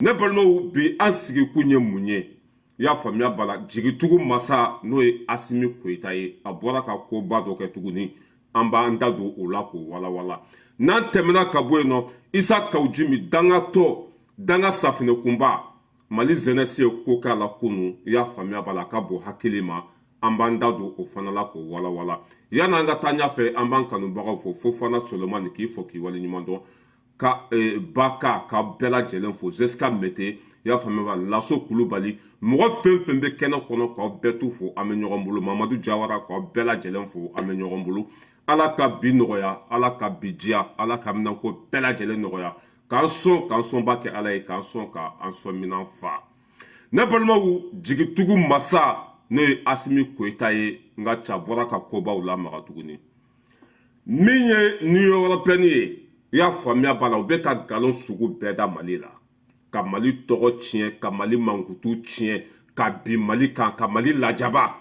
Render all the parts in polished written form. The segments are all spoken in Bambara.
Ne balimaw, bi an sigikun ye mun ye? I y'a faamuya bala, jigitugu masa, n'o ye Asimi Koyita ye, a bɔra ka koba dɔ kɛ tuguni. An b'an da don o la k'o walawala. N'an tɛmɛna ka bɔ yen nɔ, Isa Kawu Jimi, dangatɔ, danga safinɛkunba, Mali jeunesse ye ko k'a la kunu. I y'a faamuya bala, a ka bon hakili ma. An b'an da don o fana la k'o walawala. Yan'an ka taa ɲɛfɛ, an b'an kanubagaw fo. Fofana Solomani, k'i fo k'i waleɲuman dɔn, ka ba ka bɛɛ lajɛlen fo, Zeska Mete, i y'a faamuya, Laso Kulubali, mɔgɔ fɛn fɛn bɛ kɛnɛ kɔnɔ, k'aw bɛɛ t'u fo. An bɛ ɲɔgɔn bolo. Mamadu Jawara, k'aw bɛɛ lajɛlen fo. An bɛ ɲɔgɔn bolo. Ala ka bi nɔgɔya, Ala ka bi diya, Ala ka minɛnko bɛɛ lajɛlen nɔgɔya, k'an sɔn k'an sɔnba kɛ Ala ye, k'an sɔn k'an sɔn minan fa. Ne balimaw, jigitugu masa, n'o ye Asimi Koyita ye, n ka ca bɔra ka kobaw lamaga tuguni. Min ye Union européenne ye, i y'a faamuya b'a la, u bɛ ka nkalon sugu bɛɛ da Mali la, ka Mali tɔgɔ tiɲɛ, ka Mali mankutu tiɲɛ, ka bin Mali kan, ka Mali lajaba.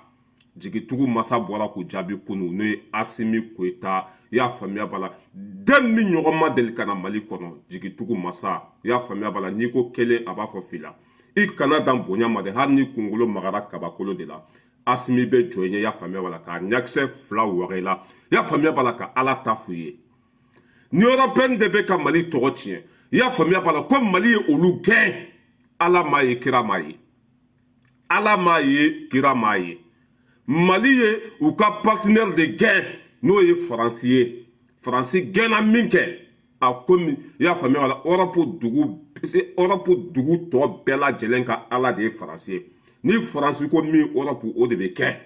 Jigitugu masa bɔra k'u jaabi kunu, n'o ye Asimi Koyita. I y'a faamuya b'a la, den min ɲɔgɔn ma deli ka na Mali kɔnɔ. Jigitugu masa, i y'a faamuya b'a la, n'i ko kelen, a b'a fɔ fila. I kana dan bonya ma dɛ, hali ni kunkolo magara kabakolo de la, Asimi bɛ jɔ i ɲɛ. I y'a faamuya b'a la, k'a ɲakisɛ fila waga i la. I y'a faamuya b'a la, ka Ala ta f'u ye. Union européenne de bɛ ka Mali tɔgɔ tiɲɛ. I y'a faamuya b'a la ko Mali ye olu gɛn. Ala m'a ye, kira m'a ye. Ala m'a ye, kira m'a ye. Mali ye u ka partenaire de gɛn, n'o ye Faransi ye. Faransi gɛnna min kɛ, a komi i y'a faamuya b'a la, Europe dugu tɔ bɛɛ lajɛlen ka Ala de ye Faransi ye. Ni Faransi ko min Europe, o de bɛ kɛ.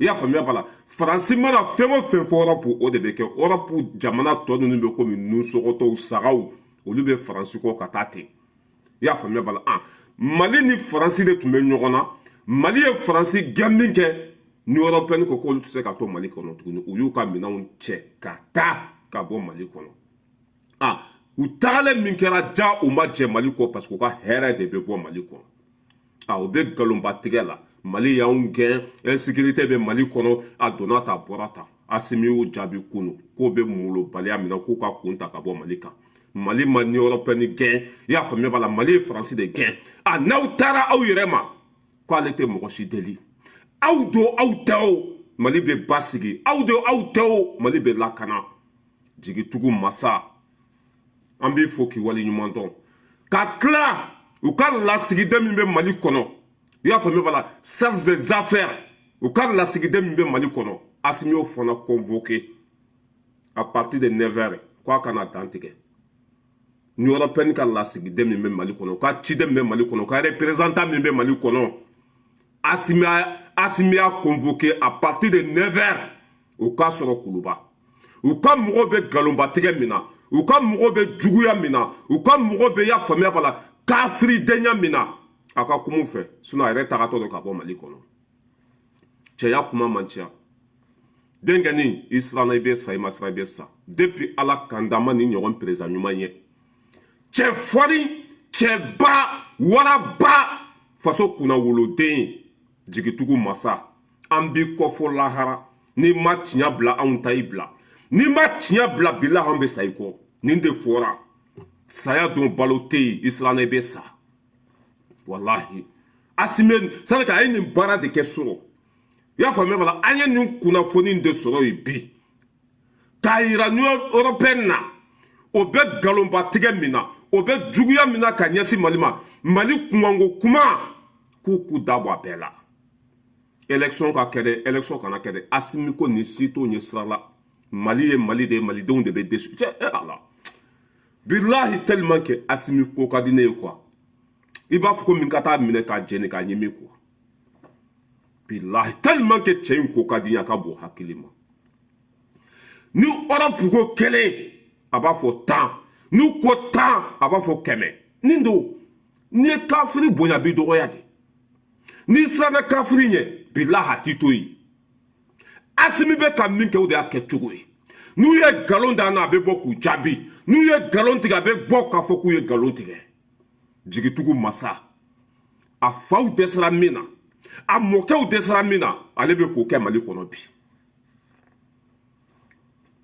I y'a faamuya b'a la, Faransi mana fɛn o fɛn fɔ Europe, o de bɛ kɛ. Europe jamana tɔ ninnu bɛ komi nusɔgɔtɔw, sagaw, olu bɛ Faransi kɔ ka taa ten. I y'a faamuya b'a la, an Mali ni Faransi de tun bɛ ɲɔgɔn na. Mali ye Faransi gɛn min kɛ, Union européenne ko k'olu tɛ se ka to Mali kɔnɔ tuguni. U y'u ka minɛnw cɛ ka taa ka bɔ Mali kɔnɔ. A u tagalen min kɛra ja, u ma jɛ Mali kɔ, parce que u ka hɛrɛ de bɛ bɔ Mali kɔnɔ. A u bɛ nkalonba tigɛ la, Mali y'anw gɛn, insécurité bɛ Mali kɔnɔ. A donna ta, a bɔra ta. Asimi y'u jaabi kunu k'o bɛ molobaliya min na, k'u ka kun ta ka bɔ Mali kan. Mali ma Union européenne gɛn. I y'a faamuya b'a la, Mali ye Faransi de gɛn. A n'aw taara aw yɛrɛ ma, k'ale tɛ mɔgɔ si deli. Aw don, aw tɛ o, Mali bɛ basigi. Aw don, aw tɛ o, Mali bɛ lakana. Jigitugu masa, an b'i fo k'i waleɲuman dɔn. Ka tila, u ka lasigiden min bɛ Mali kɔnɔ, i y'a faamuya b'a la, chargé des affaires, u ka lasigiden min bɛ Mali kɔnɔ, Asimi y'o fana convoqué à partir de 9 heures, k'a kana dan tigɛ. Union européenne ka lasigiden min bɛ Mali kɔnɔ, u ka ciden min bɛ Mali kɔnɔ, u ka représentant min bɛ Mali kɔnɔ, Asimi y'a convoqué à partir de 9 heures, u k'a sɔrɔ Kuluba. U ka mɔgɔw bɛ nkalonbatigɛ min na, u ka mɔgɔw bɛ juguya min na, u ka mɔgɔw bɛ, y'a faamuya b'a la, kafiridenya min na, a ka kuma u fɛ. Sinon a yɛrɛ tagatɔ don ka bɔ Mali kɔnɔ. Cɛya kuma man ca. Denkɛnin, i siranna, i bɛ sa. I ma siran, i bɛ sa. Depuis Ala kan da ma ni ɲɔgɔn président ɲuman ye, cɛ farin, cɛba, waraba, faso kunna woloden, jigitugu masa, an b'i kɔfɔ lahara. N'i ma tiɲɛ bila, anw ta i bila. N'i ma tiɲɛ bila, bila, anw bɛ sa i kɔ. Nin de fɔra: saya don, balo tɛ yen. I siranna, i bɛ sa. Walahi, Asimi sani a ye nin baara de kɛ sɔrɔ. I y'a faamuya b'a la, an ye nin kunnafoni de sɔrɔ yen bi, k'a yira Union européenne na, o bɛ nkalonbatigɛ min na, o bɛ juguya min na ka ɲɛsin Mali ma, Mali kunkanko kuma, k'u k'u da bɔ a bɛɛ la. Élection ka kɛ dɛ, élection kana kɛ dɛ, Asimi ko nin si t'o ɲɛ sira la. Mali ye Mali de ye, malidenw de bɛ déçu. Cɛ e Ala, bilahi, tellement que Asimi ko ka di ne ye quoi, i b'a fɔ ko min ka taa minɛ k'a jɛni k'a ɲimi quoi. Bilahi, tellement que cɛ in ko ka di n ye, a ka bon hakili ma. Ni Europe ko kelen, a b'a fɔ 10. N'u ko 10, a b'a fɔ 100. Nin don, n'i ye kafiri bonya, b'i dɔgɔya de. N'i siranna kafiri ɲɛ, bilahi, a t'i to yen. Asimi bɛ ka min kɛ, o de y'a kɛ cogo ye. N'u ye nkalon da na, a bɛ bɔ k'u jaabi. N'u ye nkalon tigɛ, a bɛ bɔ k'a fɔ k'u ye nkalon tigɛ. Jigitugu masa, a faw dɛsɛra min na, a mɔkɛw dɛsɛra min na, ale bɛ k'o kɛ Mali kɔnɔ bi.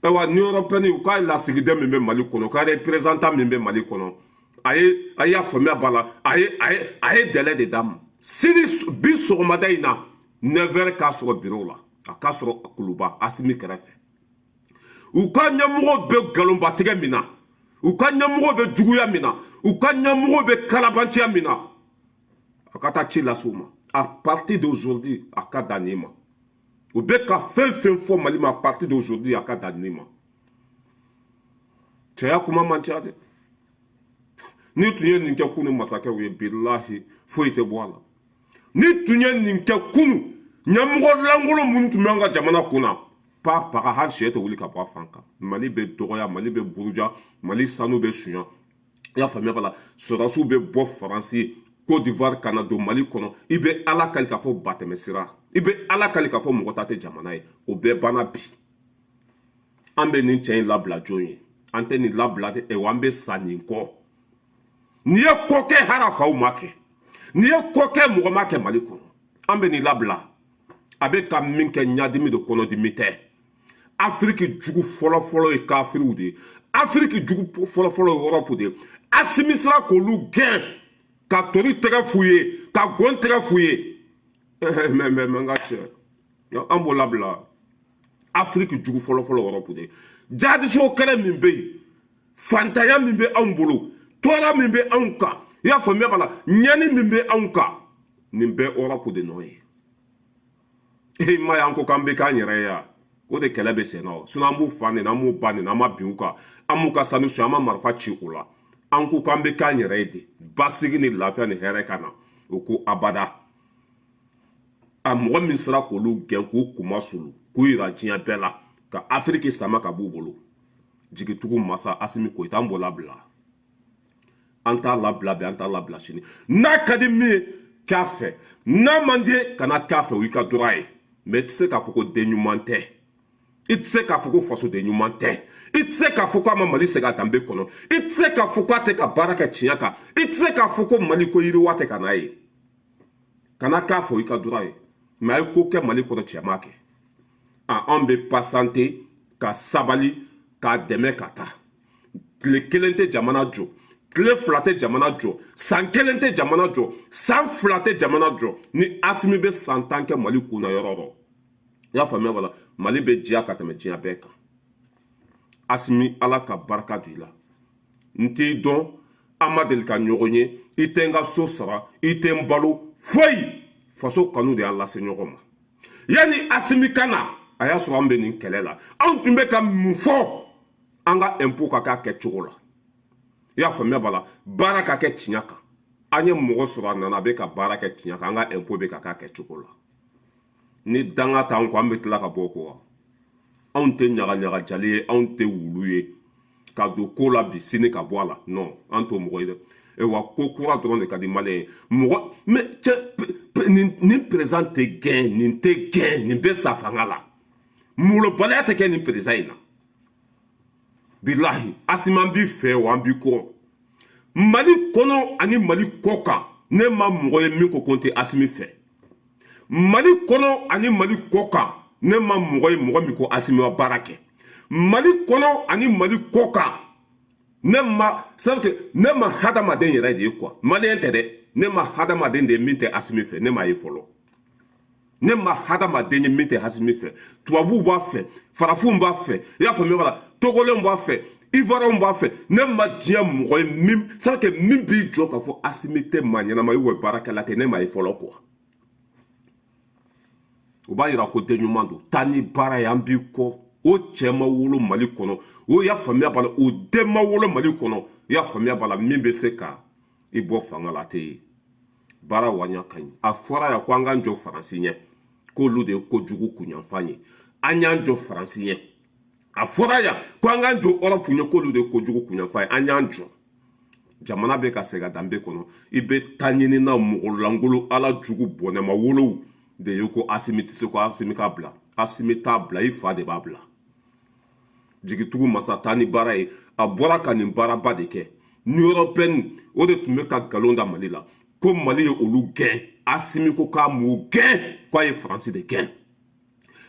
Ayiwa, Union européenne, u ka lasigiden min bɛ Mali kɔnɔ, u ka représentant min bɛ Mali kɔnɔ. A ye a y'a faamuya b'a la, a ye délai de d'a ma. Sini bi sɔgɔmada in na, 9 heures, k'a sɔrɔ bureau la, a k'a sɔrɔ Kuluba Asimi kɛrɛfɛ. U ka ɲɛmɔgɔw bɛ nkalonbatigɛ min na, u ka ɲɛmɔgɔw bɛ juguya min na, u ka ɲɛmɔgɔw bɛ kalabanciya min na, a ka taa ci lase u ma. À partir d'aujourd'hui, a ka dan nin ma. U bɛ ka fɛn fɛn fɔ Mali ma, à partir d'aujourd'hui, a ka dan nin ma. Cɛya kuma man ca dɛ. Ni tun ye nin kɛ kunu masakɛw ye, bilahi, foyi tɛ bɔ a la. Ni tun ye nin kɛ kunu ɲɛmɔgɔ lankolon minnu tun bɛ an ka jamana kunna, pa paga, hali sɛ tɛ wuli ka bɔ a fan kan. Mali bɛ dɔgɔya, Mali bɛ buruja, Mali sanu bɛ sunya. I y'a faamuya b'a la, sɔrɔdasiw bɛ bɔ Faransi, Côte d'Ivoire, ka na don Mali kɔnɔ. I bɛ Ala kali k'a fɔ batɛmɛ sira, i bɛ Ala kali k'a fɔ mɔgɔ ta tɛ jamana ye. O bɛɛ banna bi. An bɛ nin cɛ in labila jɔn ye? An tɛ nin labila dɛ wa, an bɛ sa nin kɔ. N'i ye ko kɛ, harafaw ma kɛ. N'i ye ko kɛ, mɔgɔ ma kɛ Mali kɔnɔ. An bɛ nin labila. A bɛ ka min kɛ, ɲadimi de, kɔnɔdimi tɛ. Afiriki jugu fɔlɔfɔlɔ ye kafiriw de ye. Afiriki jugu fɔlɔfɔlɔ ye Europe de ye. Asimi sera k'olu gɛn ka tori tɛgɛ f'u ye, ka gɔn tɛgɛ f'u ye. Mais n ka cɛ, an b'o labila. Afiriki jugu fɔlɔfɔlɔ, Europe de ye. Jihadisiw kɛlɛ min bɛ yen, fantanya min bɛ anw bolo, tɔɔrɔ min bɛ anw kan, i y'a faamuya b'a la, ɲani min bɛ anw kan, nin bɛɛ Europe de nɔ ye. E ma ye, an ko k'an bɛ k'an yɛrɛ ye yan, o de kɛlɛ bɛ sen na o. Sinon an b'u fa nin, an b'u ba nin, an ma bin u kan, an m'u ka sanu suɲɛ, an ma marifa ci u la. An ko k'an bɛ k'an yɛrɛ ye de, basigi ni lafiya ni hɛrɛ ka na. O ko abada. A mɔgɔ min sera k'olu gɛn, k'u kuma sulu, k'u yira diɲɛ bɛɛ la, ka Afiriki sama ka b'u bolo, jigitugu masa Asimi Koyita, an b'o labila. An t'a labila bi, an t'a labila sini. N'a ka di min ye, k'a fɛ. N'a man di ye, kana k'a fɛ, o y'i ka droit ye. Mais i tɛ se k'a fɔ ko den ɲuman tɛ, i tɛ se k'a fɔ ko fasoden ɲuman tɛ, i tɛ se k'a fɔ k'a ma Mali segin a danbe kɔnɔ, i tɛ se k'a fɔ k'a tɛ ka baara kɛ tiɲɛ kan, i tɛ se k'a fɔ ko Mali ko yiriwa tɛ ka n'a ye. Kana k'a fɔ, i ka droit ye. Mais a ye ko kɛ Mali kɔnɔ, cɛ m'a kɛ. A anw bɛ patienter ka sabali k'a dɛmɛ ka taa. Tile kelen tɛ jamana jɔ, tile 2 tɛ jamana jɔ, san kelen tɛ jamana jɔ, san 2 tɛ jamana jɔ. Ni Asimi bɛ san 10 kɛ Mali kunna yɔrɔ o yɔrɔ, i y'a faamuya b'a la, Mali bɛ diya ka tɛmɛ diɲɛ bɛɛ kan. Asimi, Ala ka barika don i la. N t'i dɔn, an ma deli ka ɲɔgɔn ye, i tɛ n ka so sara, i tɛ n balo foyi. Faso kanu de y'an lase ɲɔgɔn ma. Yanni Asimi ka na, a y'a sɔrɔ an bɛ nin kɛlɛ la. Anw tun bɛ ka mun fɔ? An ka impôt ka k'a kɛcogo la, i y'a faamuya b'a la, baara ka kɛ tiɲɛ kan. An ye mɔgɔ sɔrɔ, a nana, a bɛ ka baara kɛ tiɲɛ kan, an ka impôt bɛ ka k'a kɛcogo la. Ni danga t'an kɔ, an bɛ tila ka bɔ o kɔ wa? Anw tɛ ɲagaɲaga jali ye, anw tɛ wulu ye ka don ko la bi, sini ka bɔ a la. Non, an t'o mɔgɔ ye dɛ. Wa ko kura dɔrɔn de ka di Malien ye. Mɔgɔ mais cɛ, nin président tɛ gɛn, nin tɛ gɛn, nin bɛ sa fanga la. Molobaliya tɛ kɛ nin président in na. Bilahi, Asimi, an b'i fɛ wa, an b'i kɔ. Mali kɔnɔ ani Mali kɔ kan, ne ma mɔgɔ ye min ko ko n tɛ Asimi fɛ. Mali kɔnɔ ani Mali kɔ kan, ne ma mɔgɔ ye mɔgɔ min ko Asimi ma baara kɛ. Mali kɔnɔ ani Mali kɔ kan, ne ma, c'est que ne ma hadamaden yɛrɛ de ye quoi, Malien tɛ dɛ, ne ma hadamaden de ye min tɛ Asimi fɛ. Ne m'a ye fɔlɔ. Ne ma hadamaden ye min tɛ Asimi fɛ. Tubabuw b'a fɛ, farafinw b'a fɛ, i y'a faamuya b'a la, Togolenw b'a fɛ, Ivoirienw b'a fɛ. Ne ma diɲɛ mɔgɔ ye min, c'est que min b'i jɔ k'a fɔ Asimi tɛ maa ɲɛnama ye wa, baarakɛla tɛ, ne m'a ye fɔlɔ quoi. O b'a yira ko den ɲuman don. Taa ni baara ye, an b'i kɔ. O cɛ ma wolo Mali kɔnɔ o, y'a faamuya b'a la, o den ma wolo Mali kɔnɔ, i y'a faamuya b'a la, min bɛ se ka i bɔ fanga la, a tɛ ye. Baara waɲa ka ɲi. A fɔra yan ko an k'an jɔ Faransi ɲɛ, k'olu de ye kojugu kunyanfan ye. An y'an jɔ Faransi ɲɛ. A fɔra yan ko an k'an jɔ Europe ɲɛ, k'olu de ye kojugu kunyanfan ye. An y'an jɔ. Jamana bɛ ka segin a danbe kɔnɔ. I bɛ taa ɲini na mɔgɔ lankolon, Ala jugu bɔnɛma wolow de ye ko Asimi tɛ se, ko Asimi k'a bila. Asimi t'a bila, i fa de b'a bila. Jigitugu masa, taa ni baara ye. A bɔra ka nin baaraba de kɛ. Union européenne o de tun bɛ ka nkalon da Mali la ko Mali ye olu gɛn. Asimi ko k'a m'u gɛn, k'a ye Faransi de gɛn.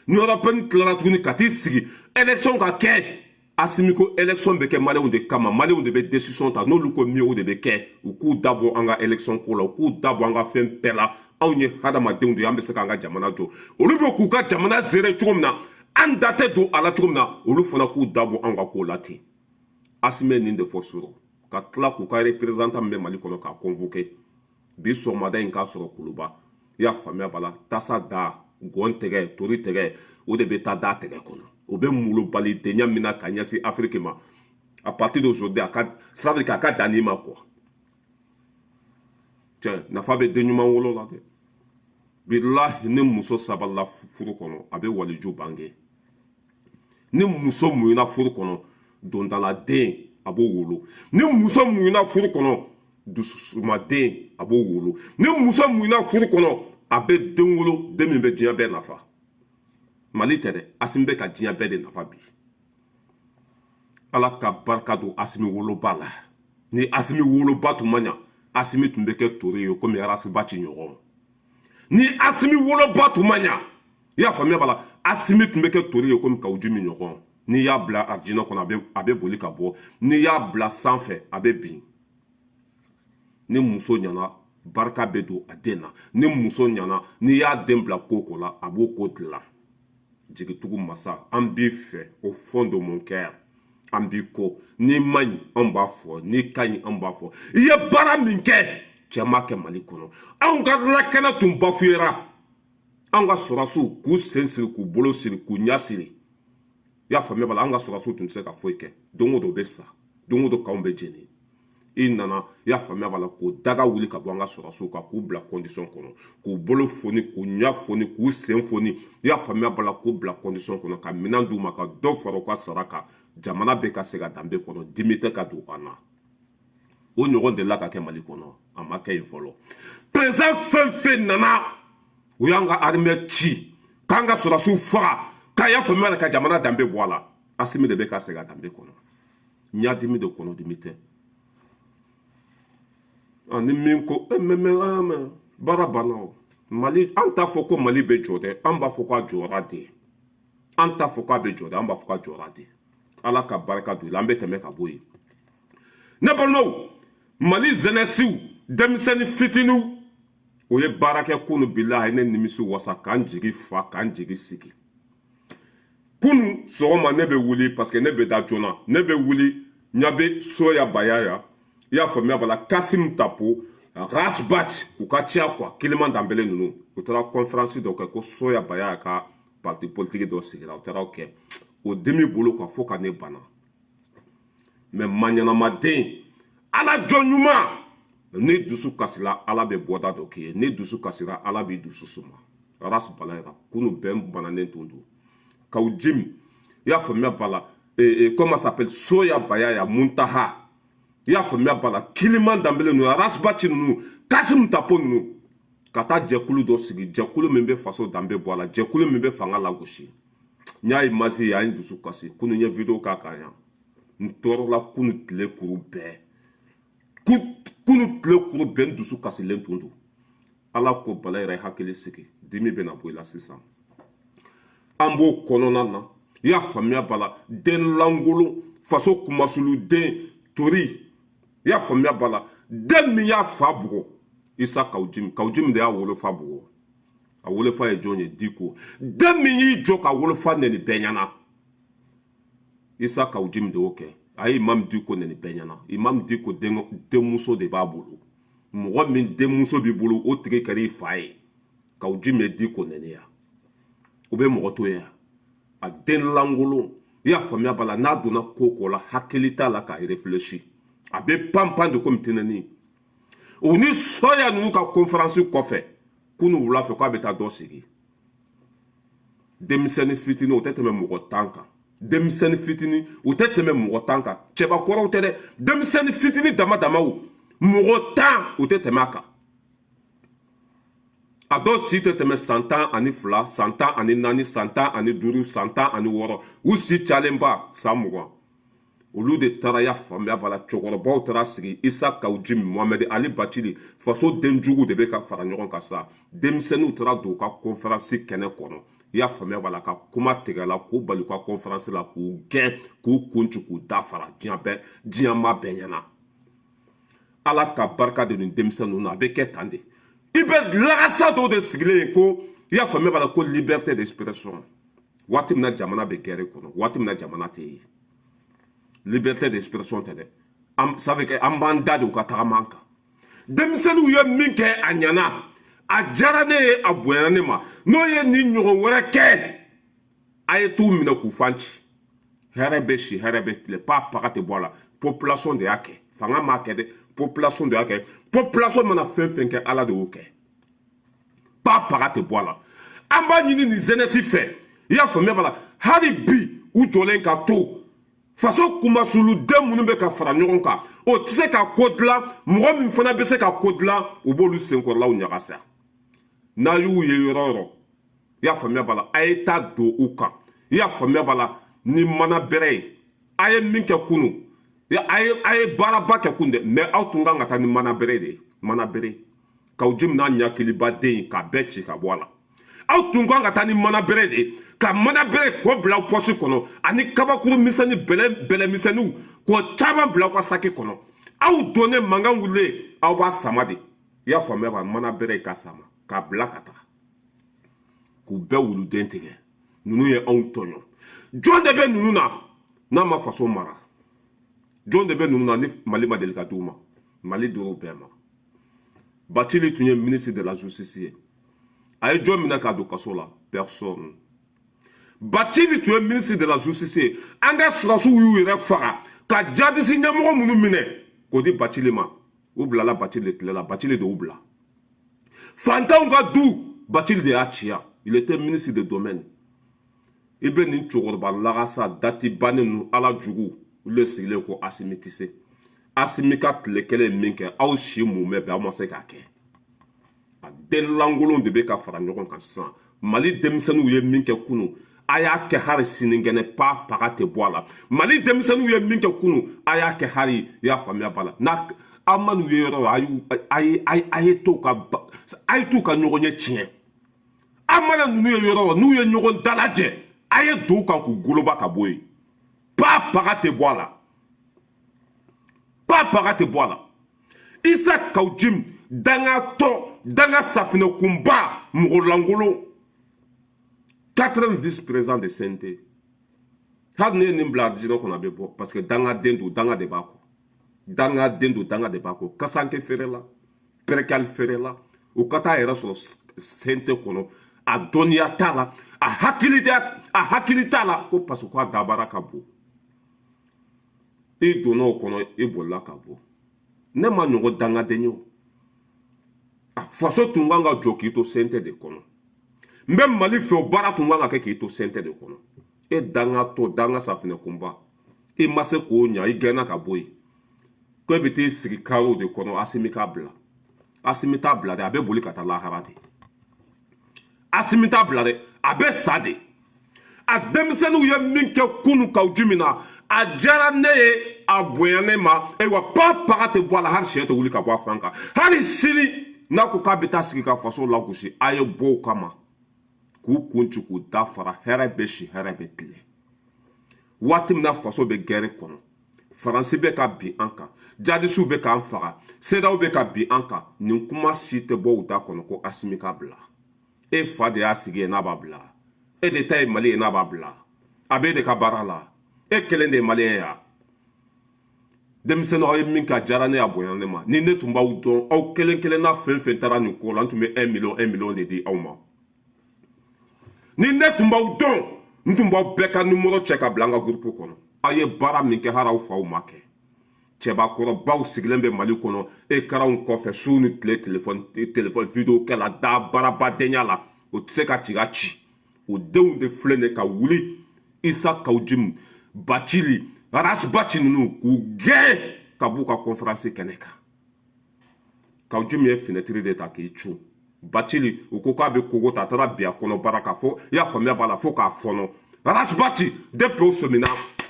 Union européenne tilara tuguni ka t'i sigi élection ka kɛ. Asimi ko élection bɛ kɛ maliyɛnw de kama, maliyɛnw de bɛ décision ta. N'olu ko min, o de bɛ kɛ. U k'u da bɔ an ka élection ko la, u k'u da bɔ an ka fɛn bɛɛ la. Anw ye hadamadenw de ye, an bɛ se k'an ka jamana jɔ. Olu bɛ k'u ka jamana gérer cogo min na, an da tɛ don a la cogo min na, olu fana k'u da bɔ anw ka ko la ten. Asimi ye nin de fɔ sɔrɔ ka tila k'u ka représentant min bɛ Mali kɔnɔ k'a convoqué bi sɔgɔmada in k'a sɔrɔ Kuluba. I y'a faamuya b'a la, tasa da gɔn tɛgɛ tori tɛgɛ, o de bɛ taa da tɛgɛ kɔnɔ. O bɛ malobalidenya min na ka ɲɛsin Afiriki ma à partir d'aujourd'hui, a ka, ça veut dire k'a ka danni ma quoi. Cɛ, nafa bɛ den ɲuman wolo la dɛ. Bilahi, ni muso sabalila furu kɔnɔ, a bɛ waliju bange. Ni muso muɲuna furu kɔnɔ, dondaladen a b'o wolo. Ni muso muɲuna furu kɔnɔ, dususumaden a b'o wolo. Ni muso muɲuna furu kɔnɔ, a bɛ den wolo, den min bɛ diɲɛ bɛɛ nafa. Mali tɛ dɛ, Asimi bɛ ka diɲɛ bɛɛ de nafa bi. Ala ka barika don Asimi woloba la. Ni Asimi woloba tun ma ɲa, Asimi tun bɛ kɛ tori ye komi Arasiba ci ɲɔgɔn. Ni Asimi woloba tun ma ɲa, i y'a faamuya b'a la, Asimi tun bɛ kɛ tori ye komi Kawu Jimi ɲɔgɔn. N'i y'a bila arijinɛ kɔnɔ, a bɛ boli ka bɔ. N'i y'a bila sanfɛ, a bɛ bin. Ni muso ɲɛna, barika bɛ don a den na. Ni muso ɲɛna, n'i y'a den bila ko ko la, a b'o ko dilan. Jigitugu masa, an b'i fɛ au fond de mon cœur. An b'i ko n'i man ɲi, anw b'a fɔ. N'i ka ɲi, anw b'a fɔ. I ye baara min kɛ, cɛ m'a kɛ Mali kɔnɔ. Anw ka lakana tun bafuyera. Anw ka sɔrɔsiw k'u sen siri, k'u bolo siri, k'u ɲɛ siri. I y'a faamuya b'a la, an ka sɔrɔsiw tun tɛ se ka foyi kɛ. Don o don u bɛ sa, don o don k'anw bɛ jeni. I nana, i y'a faamuya b'a la, k'o daga wuli ka bɔ an ka sɔrɔsiw kan, k'u bila condition kɔnɔ, k'u bolo foni, k'u ɲɛ foni, k'u sen foni. I y'a faamuya b'a la, k'u bila condition kɔnɔ, ka minɛn d'u ma, ka dɔ fara u ka sara kan. Jamana bɛ ka segin a danbe kɔnɔ, dimi tɛ ka don an na. O ɲɔgɔn delila ka kɛ Mali kɔnɔ? A ma kɛ yen fɔlɔ. Président fɛn fɛn nana, u y'an ka armée ci, k'an ka sɔrɔsiw faga, k'a y'a faamuya la, ka jamana danbe bɔ a la. Asimi de bɛ ka segin a danbe kɔnɔ. Ɲadimi de, kɔnɔdimi tɛ. Ni min ko mɛ baara banna o Mali, an t'a fɔ ko Mali bɛ jɔ dɛ, an b'a fɔ k'a jɔra de. An t'a fɔ k'a bɛ jɔ dɛ, an b'a fɔ k'a jɔra de. Ala ka barika don i la. An bɛ tɛmɛ ka bɔ yen. Ne balimaw, Mali jeunesse, denmisɛnnin fitininw, o ye baara kɛ kunu. Bilahi, ne nimisi wasa k'an jigi fa, k'an jigi sigi. Kunu sɔgɔma, ne bɛ wuli parce que ne bɛ da joona. Ne bɛ wuli, ɲa bɛ soya baya ya. I y'a faamuya b'a la, Kasim Tapo, Rasbat, u ka ca quoi. Kiliman Danbele ninnu, u taara conférence dɔ kɛ ko soya baya ka parti politique dɔ sigira. U taara o kɛ, o dimi bolo kan fo ka ne bana. Mɛ maɲanamaden, ala jɔn ɲuman, ni dusu kasila, ala bɛ bɔda dɔ k'i ye. Ni dusu kasira, ala b'i dusu suma. Ras Balayira, kunu bɛn bananen tun don. Kaw Jim, i y'a faamuya b'a la, comment s'appelle, Soya Bayaya Muntaha, i y'a faamuya b'a la, Kiliman Danbele ninnu, Rasbaci ninnu, Kasim Tapo ninnu, ka taa jɛkulu dɔ sigi, jɛkulu min bɛ faso danbe bɔ a la, jɛkulu min bɛ fanga lagosi. N y'a image ye, a ye n dusu kasi. Kunu n ye vidéo k'a kan yan. N tɔɔrɔla kunu tile kuru bɛɛ. Kunu tile kuru bɛɛ, n dusu kasilen tun don. Ala ko bala yɛrɛ, hakili sigi, dimi bɛna bɔ i la sisan. An b'o kɔnɔna na, i y'a faamuya b'a la, den lankolon, faso kumasulu den tori, i y'a faamuya b'a la, den min y'a fa bugɔ, Isa Kawujimi. Kawujimi de y'a wolofa bugɔ. A wolofa ye jɔn ye? Diko. Den min y'i jɔ ka wolofa nɛni bɛɛ ɲɛna, Isa Kawujimi de y'o kɛ. A ye Imam Diko nɛni bɛɛ ɲɛna. Imam Diko denmuso de b'a bolo. Mɔgɔ min denmuso b'i bolo, o tigi kɛra i fa ye. Kawujimi ye Diko nɛni ya, o bɛ mɔgɔ to yan. A den lankolon, i y'a faamuya b'a la, n'a donna ko ko la, hakili t'a la k'a réfléchi, a bɛ pan pan de komi tɛnɛni. O ni sɔya ninnu ka conférence kɔfɛ kunu wula fɛ, k'a bɛ taa dɔ sigi. Denmisɛnnin fitinin, o tɛ tɛmɛ mɔgɔ 10 kan. Denmisɛnnin fitinin, o tɛ tɛmɛ mɔgɔ 10 kan. Cɛbakɔrɔw tɛ dɛ, denmisɛnnin fitinin dama damaw, mɔgɔ 10, o tɛ tɛmɛ a kan. A dɔw si tɛ tɛmɛ san 12, san 14, san 15, san 16. U si cayalenba san 20. Olu de taara, ya faamuya b'a la, cɛkɔrɔbaw taara sigi. Isa Kawujimi, Mohamɛdi Ali Bacili, faso denjugu de bɛ ka fara ɲɔgɔn kan sa. Denmisɛnninw taara don u ka conférence kɛnɛ kɔnɔ. I I y'a faamuya b'a la, ka kuma tigɛ la, k'u bali u ka conférence la, k'u gɛn, k'u kun ci, k'u da fara diɲɛ bɛɛ, diɲɛ ma bɛɛ ɲɛna. Ala ka barika de nin denmisɛn ninnu na. A bɛ kɛ tan de. I bɛ lagasa dɔw de sigilen ye ko, i y'a faamuya b'a la, ko liberté d'expression. Waati min na jamana bɛ guerre kɔnɔ, waati min na jamana tɛ yen, liberté d'expression tɛ dɛ. Ça veut que an b'an da de u ka tagama an kan. Denmisɛnninw ye min kɛ, a ɲɛna, a diyara ne ye, a bonyana ne ma. N'o ye nin ɲɔgɔn wɛrɛ kɛ, a ye t'u minɛ k'u fan ci. Hɛrɛ bɛ si, hɛrɛ bɛ tile, pa paga tɛ bɔ a la. Population de y'a kɛ, fanga m'a kɛ dɛ, population de y'a kɛ. Population mana fɛn fɛn kɛ, Ala de y'o kɛ. Pa paga tɛ bɔ a la. An b'a ɲini nin jeunesse fɛ, i y'a faamuya b'a la, hali bi u jɔlen ka to faso kunmasuluden minnu bɛ ka fara ɲɔgɔn kan, o tɛ se ka ko dilan. Mɔgɔ min fana bɛ se ka ko dilan, u b'olu senkɔrɔlaw ɲagasa. N'a y'u ye yɔrɔ o yɔrɔ, i y'a faamuya b'a la, a ye taa don u kan, i y'a faamuya b'a la, ni mana bɛrɛ ye. A ye min kɛ kunun, a ye baaraba kɛ kun dɛ, mais aw tun kan ka taa ni mana bɛrɛ de ye, mana bɛrɛ k'aw ji minɛ ɲakilibaden k'a bɛɛ ci ka bɔ a la. Aw tun kan ka taa ni mana bɛrɛ de ye, ka mana bɛrɛ k'o bila aw pɔsi kɔnɔ, ani kabakuru misɛnnin, bɛlɛ bɛlɛ misɛnninw, k'o caman bila aw ka saki kɔnɔ. Aw donnen, mankan wulilen, aw b'a sama de, i y'a faamuya ba, mana bɛrɛ ka sama k'a bila ka taga k'u bɛɛ wuluden tigɛ. Ninnu ye anw tɔɲɔ. Jɔn de bɛ ninnu na n'a ma faso mara? Jɔn de bɛ ninnu na ni Mali ma deli ka d'u ma? Mali dir'u bɛɛ ma. Bathily tun ye ministre de la Justice ye, a ye jɔn minɛ k'a don kaso la? Personne. Bathily tun ye ministre de la Justice ye, an ka sɔrɔdasiw y'u yɛrɛ faga ka jadisi ɲɛmɔgɔ minnu minɛ k'o di Bathily ma. U bilala Bathily de tile la, Bathily de y'u bila. Fantanw ka du, Bathily de y'a ci yan. Il était ministre de domaine. I bɛ nin cɛkɔrɔba lagasa dati bannen ninnu, Ala jugu, olu de sigilen ko Assimi tɛ se. Assimi ka tile kelen min kɛ, aw si mumɛ bɛɛ, aw ma se k'a kɛ. A den lankolon de bɛ ka fara ɲɔgɔn kan sisan. Mali denmisɛnninw ye min kɛ kunun, a y'a kɛ hali sinikɛnɛ, pa paga tɛ bɔ a la. Mali denmisɛnninw ye min kɛ kunun, a y'a kɛ hali, i y'a faamuya b'a la, n'a aw ma n'u ye yɔrɔ, a ye t'u ka a ye t'u ka ɲɔgɔn ye tiɲɛ. Aw mana ninnu ye yɔrɔ, n'u ye ɲɔgɔn dalajɛ, a ye don u kan k'u goloba ka bɔ yen. Pa paga tɛ bɔ a la, pa paga tɛ bɔ a la. Issa Kaou Djim, dangatɔ, danga safinɛkunba, mɔgɔ lankolon, quatrième vice président de CNT, hali ne ye nin bila jinɛ kɔnɔ, a bɛ bɔ, parce que dangaden don, danga de b'a kɔ, dangaden don, danga de b'a kɔ. Kasanke feere la, pɛrɛkali feere la, u ka taa yɛrɛ sɔrɔ CNT kɔnɔ. A dɔnniya t'a la, a hakili t'a la, ko parce que ko a dabara ka bon. I donna o kɔnɔ, i bolila ka bɔ. Ne ma ɲɔgɔn dangaden ye o. A faso tun kan ka jɔ k'i to CNT de kɔnɔ. N bɛ Mali fɛ, o baara tun kan ka kɛ k'i to CNT de kɔnɔ. E dangatɔ, danga safinɛ kunba, i ma se k'o ɲa, i gɛnna ka bɔ yen ko e bɛ t'i sigi kariw de kɔnɔ. Assimi k'a bila, Assimi t'a bila dɛ, a bɛ boli ka taa lahara de. Assimi t'a bila dɛ, a bɛ sa de. A denmisɛnninw ye min kɛ kunu Kaou Djim min na, a diyara ne ye, a bonya ne ma. Ayiwa, pa paga tɛ bɔ a la, hali sɛ tɛ wuli ka bɔ a fan kan. Hali sini n'a ko k'a bɛ taa sigi ka faso lagosi, a ye bɔ o kama k'u kun ci k'u da fara. Hɛrɛ bɛ si, hɛrɛ bɛ tile. Waati min na faso bɛ guerre kɔnɔ, Faransi bɛ ka bin an kan, jadisiw bɛ k'an faga, CEDEAO bɛ ka bin an kan, nin kuma si tɛ bɔ u da kɔnɔ ko Assimi ka bila. E fa de y'a sigi ye n'a b'a bila? E de ta ye Mali ye n'a b'a bila? A b'e de ka baara la, e kelen de ye malien ye ya. Denmisɛnninw, aw ye min kɛ, a diyara ne, a bonyana ne ma. Ni ne tun b'aw dɔn, aw kelen kelenna fɛn fɛn taara nin ko la, n tun bɛ 1 million 1 million de di aw ma. Ni ne tun b'aw dɔn, n tun b'aw bɛɛ ka numéro cɛ ka bila an ka groupe kɔnɔ. Aw ye baara min kɛ, hali aw faw ma kɛ. Cɛbakɔrɔbaw sigilen bɛ Mali kɔnɔ écranw kɔfɛ su ni tile, téléphone téléphone vidéo kɛ la, da baarabadenya la, o tɛ se ka ci ka ci. O denw de filɛ nin ye ka wuli, Issa Kaou Djim, Bathily, Ras Bath ninnu, k'u gɛn ka b'u ka conférence kɛnɛ kan. Kaou Djim ye fenêtre de ta k'i cun. Bathily, u ko k'a bɛ kogo ta, a taara bin a kɔnɔbara kan fo, i y'a faamuya b'a la, fo k'a fɔnɔ. Ras Bath, depuis o sɔmina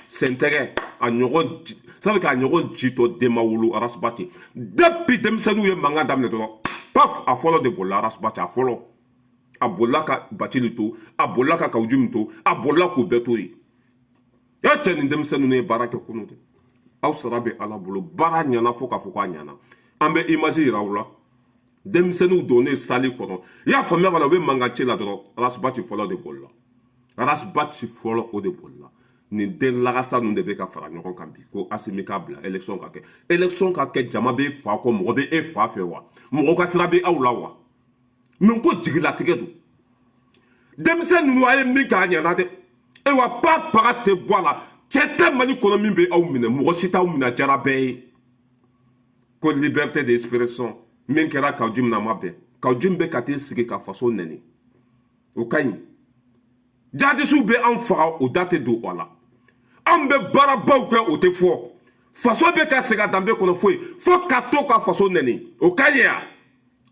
sentɛgɛ a ɲɔgɔn sabu k'a ɲɔgɔn jitɔ den ma wolo. Ras Bath, depuis denmisɛnninw ye mankan daminɛ dɔrɔn, paf, a fɔlɔ de bolila. Ras Bath, a fɔlɔ. A bolila ka Bacili to, a bolila ka Kawu Jim to, a bolila k'u bɛɛ to yen. E cɛ, nin denmisɛn ninnu ye baara kɛ kunun dɛ. Aw sara bɛ Ala bolo. Baara ɲɛna fo k'a fɔ k'a ɲɛna. An bɛ image yira aw la, denmisɛnninw donnen salle kɔnɔ. I y'a faamuya b'a la, u bɛ mankan ci la dɔrɔn, Ras Bath fɔlɔ de bolila. Ras Bath fɔlɔ, o de bolila. Nin den lagasa ninnu de bɛ ka fara ɲɔgɔn kan bi ko Asimi k'a bila, élection ka kɛ, élection ka kɛ. Jama b'e fa kɔ, mɔgɔ bɛ e fa fɛ wa? Mɔgɔ ka sira bɛ aw la wa? Mɛ ko jigilatigɛ don. Denmisɛn ninnu, a ye min k'a ɲɛna dɛ. Ayiwa, pa paga tɛ bɔ a la. Cɛ tɛ Mali kɔnɔ min bɛ aw minɛ, mɔgɔ si t'aw minɛ. A diyara bɛɛ ye ko liberté d'expression. Min kɛra Kawu Jim na, ma bɛn. Kawu Jim bɛ ka t'i sigi ka faso nɛni, o ka ɲi. Jadisiw bɛ an faga, o da tɛ don o la. An bɛ baarabaw kɛ, o tɛ fɔ. Faso bɛ ka segin a danbe kɔnɔ, foyi fo ka to ka faso nɛni, o ka ɲi ya?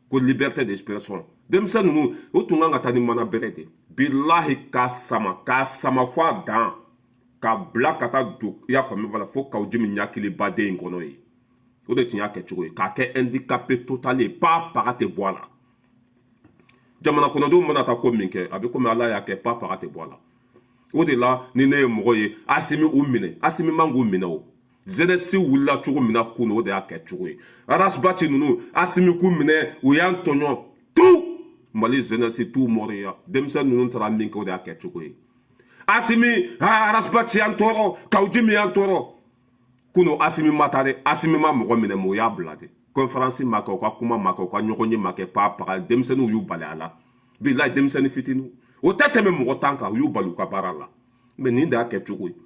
Ko liberté d'expression. Denmisɛn ninnu, o tun kan ka taa ni mana bɛrɛ de, bilahi, k'a sama, k'a sama fo a dan, k'a bila ka taa don, i y'a faamuya b'a la, fo Kawu Jim ɲakilibaden in kɔnɔ yen. O de tun y'a kɛcogo ye, k'a kɛ handicapé total ye, pa paga tɛ bɔ a la. Jamana kɔnɔdenw mana taa ko min kɛ, a bɛ komi Ala y'a kɛ, pa paga tɛ bɔ a la. O de la, ni ne ye mɔgɔ ye, Asimi u minɛ, Asimi man k'u minɛ. O jeunesse wulila cogo min na kunun, o de y'a kɛ cogo ye. Ras Bath ninnu, Asimi k'u minɛ, u y'an tɔɲɔ tout. Mali jeunesse t'u mɔriya. Denmisɛn ninnu taara min kɛ, o de y'a kɛ cogo ye. Asimi ha, Ras Bath y'an tɔɔrɔ, Kawu Jim y'an tɔɔrɔ kunun. Asimi ma taa dɛ, Asimi ma mɔgɔ minɛ, mɛ o y'a bila dɛ. Conférence ma kɛ, u ka kuma ma kɛ, u ka ɲɔgɔn ye ma kɛ. Pa paga, denmisɛnninw y'u bali a la. Bilayi, denmisɛnnin fitininw, o tɛ tɛmɛ mɔgɔ 10 kan, u y'u bali u ka baara la. Mɛ nin de y'a kɛ cogo ye.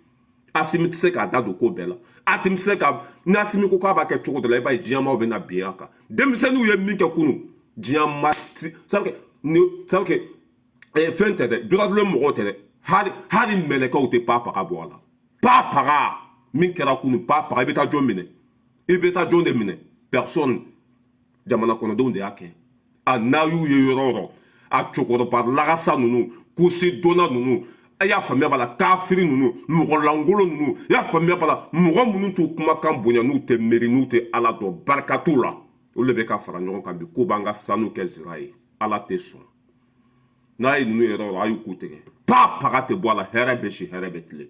Asimi tɛ se k'a da don ko bɛɛ la. A tɛ se ka, ni Asimi ko k'a b'a kɛ cogo dɔ la, i b'a ye diɲɛmaaw bɛ na bin a kan. Denmisɛnninw ye min kɛ kunun, diɲɛ ma ti sabu ni sabu kɛ fɛn tɛ dɛ. Droit de l'homme mɔgɔw tɛ dɛ, hali mɛlɛkɛw tɛ pa paga bɔ a la. Pa paga, min kɛra kunun, pa paga, i bɛ taa jɔn minɛ? I bɛ taa jɔn de minɛ? Personne. Jamana kɔnɔdenw de y'a kɛ. A n'a y'u ye yɔrɔ o yɔrɔ, a cɛkɔrɔba lagasa ninnu, kusi donna ninnu, a y'a faamuya b'a la, kafiri ninnu, mɔgɔ lankolon ninnu, i y'a faamuya b'a la, mɔgɔ minnu t'u kumakan bonya, n'u tɛ miiri, n'u tɛ Ala dɔn, barika t'u la, olu de bɛ ka fara ɲɔgɔn kan bi ko b'an ka sanu kɛ zira ye. Ala tɛ sɔn. N'a ye ninnu yɛrɛ yɔrɔ, a y'u k'u tigɛ, pa paga tɛ bɔ a la. Hɛrɛ bɛ si, hɛrɛ bɛ tile.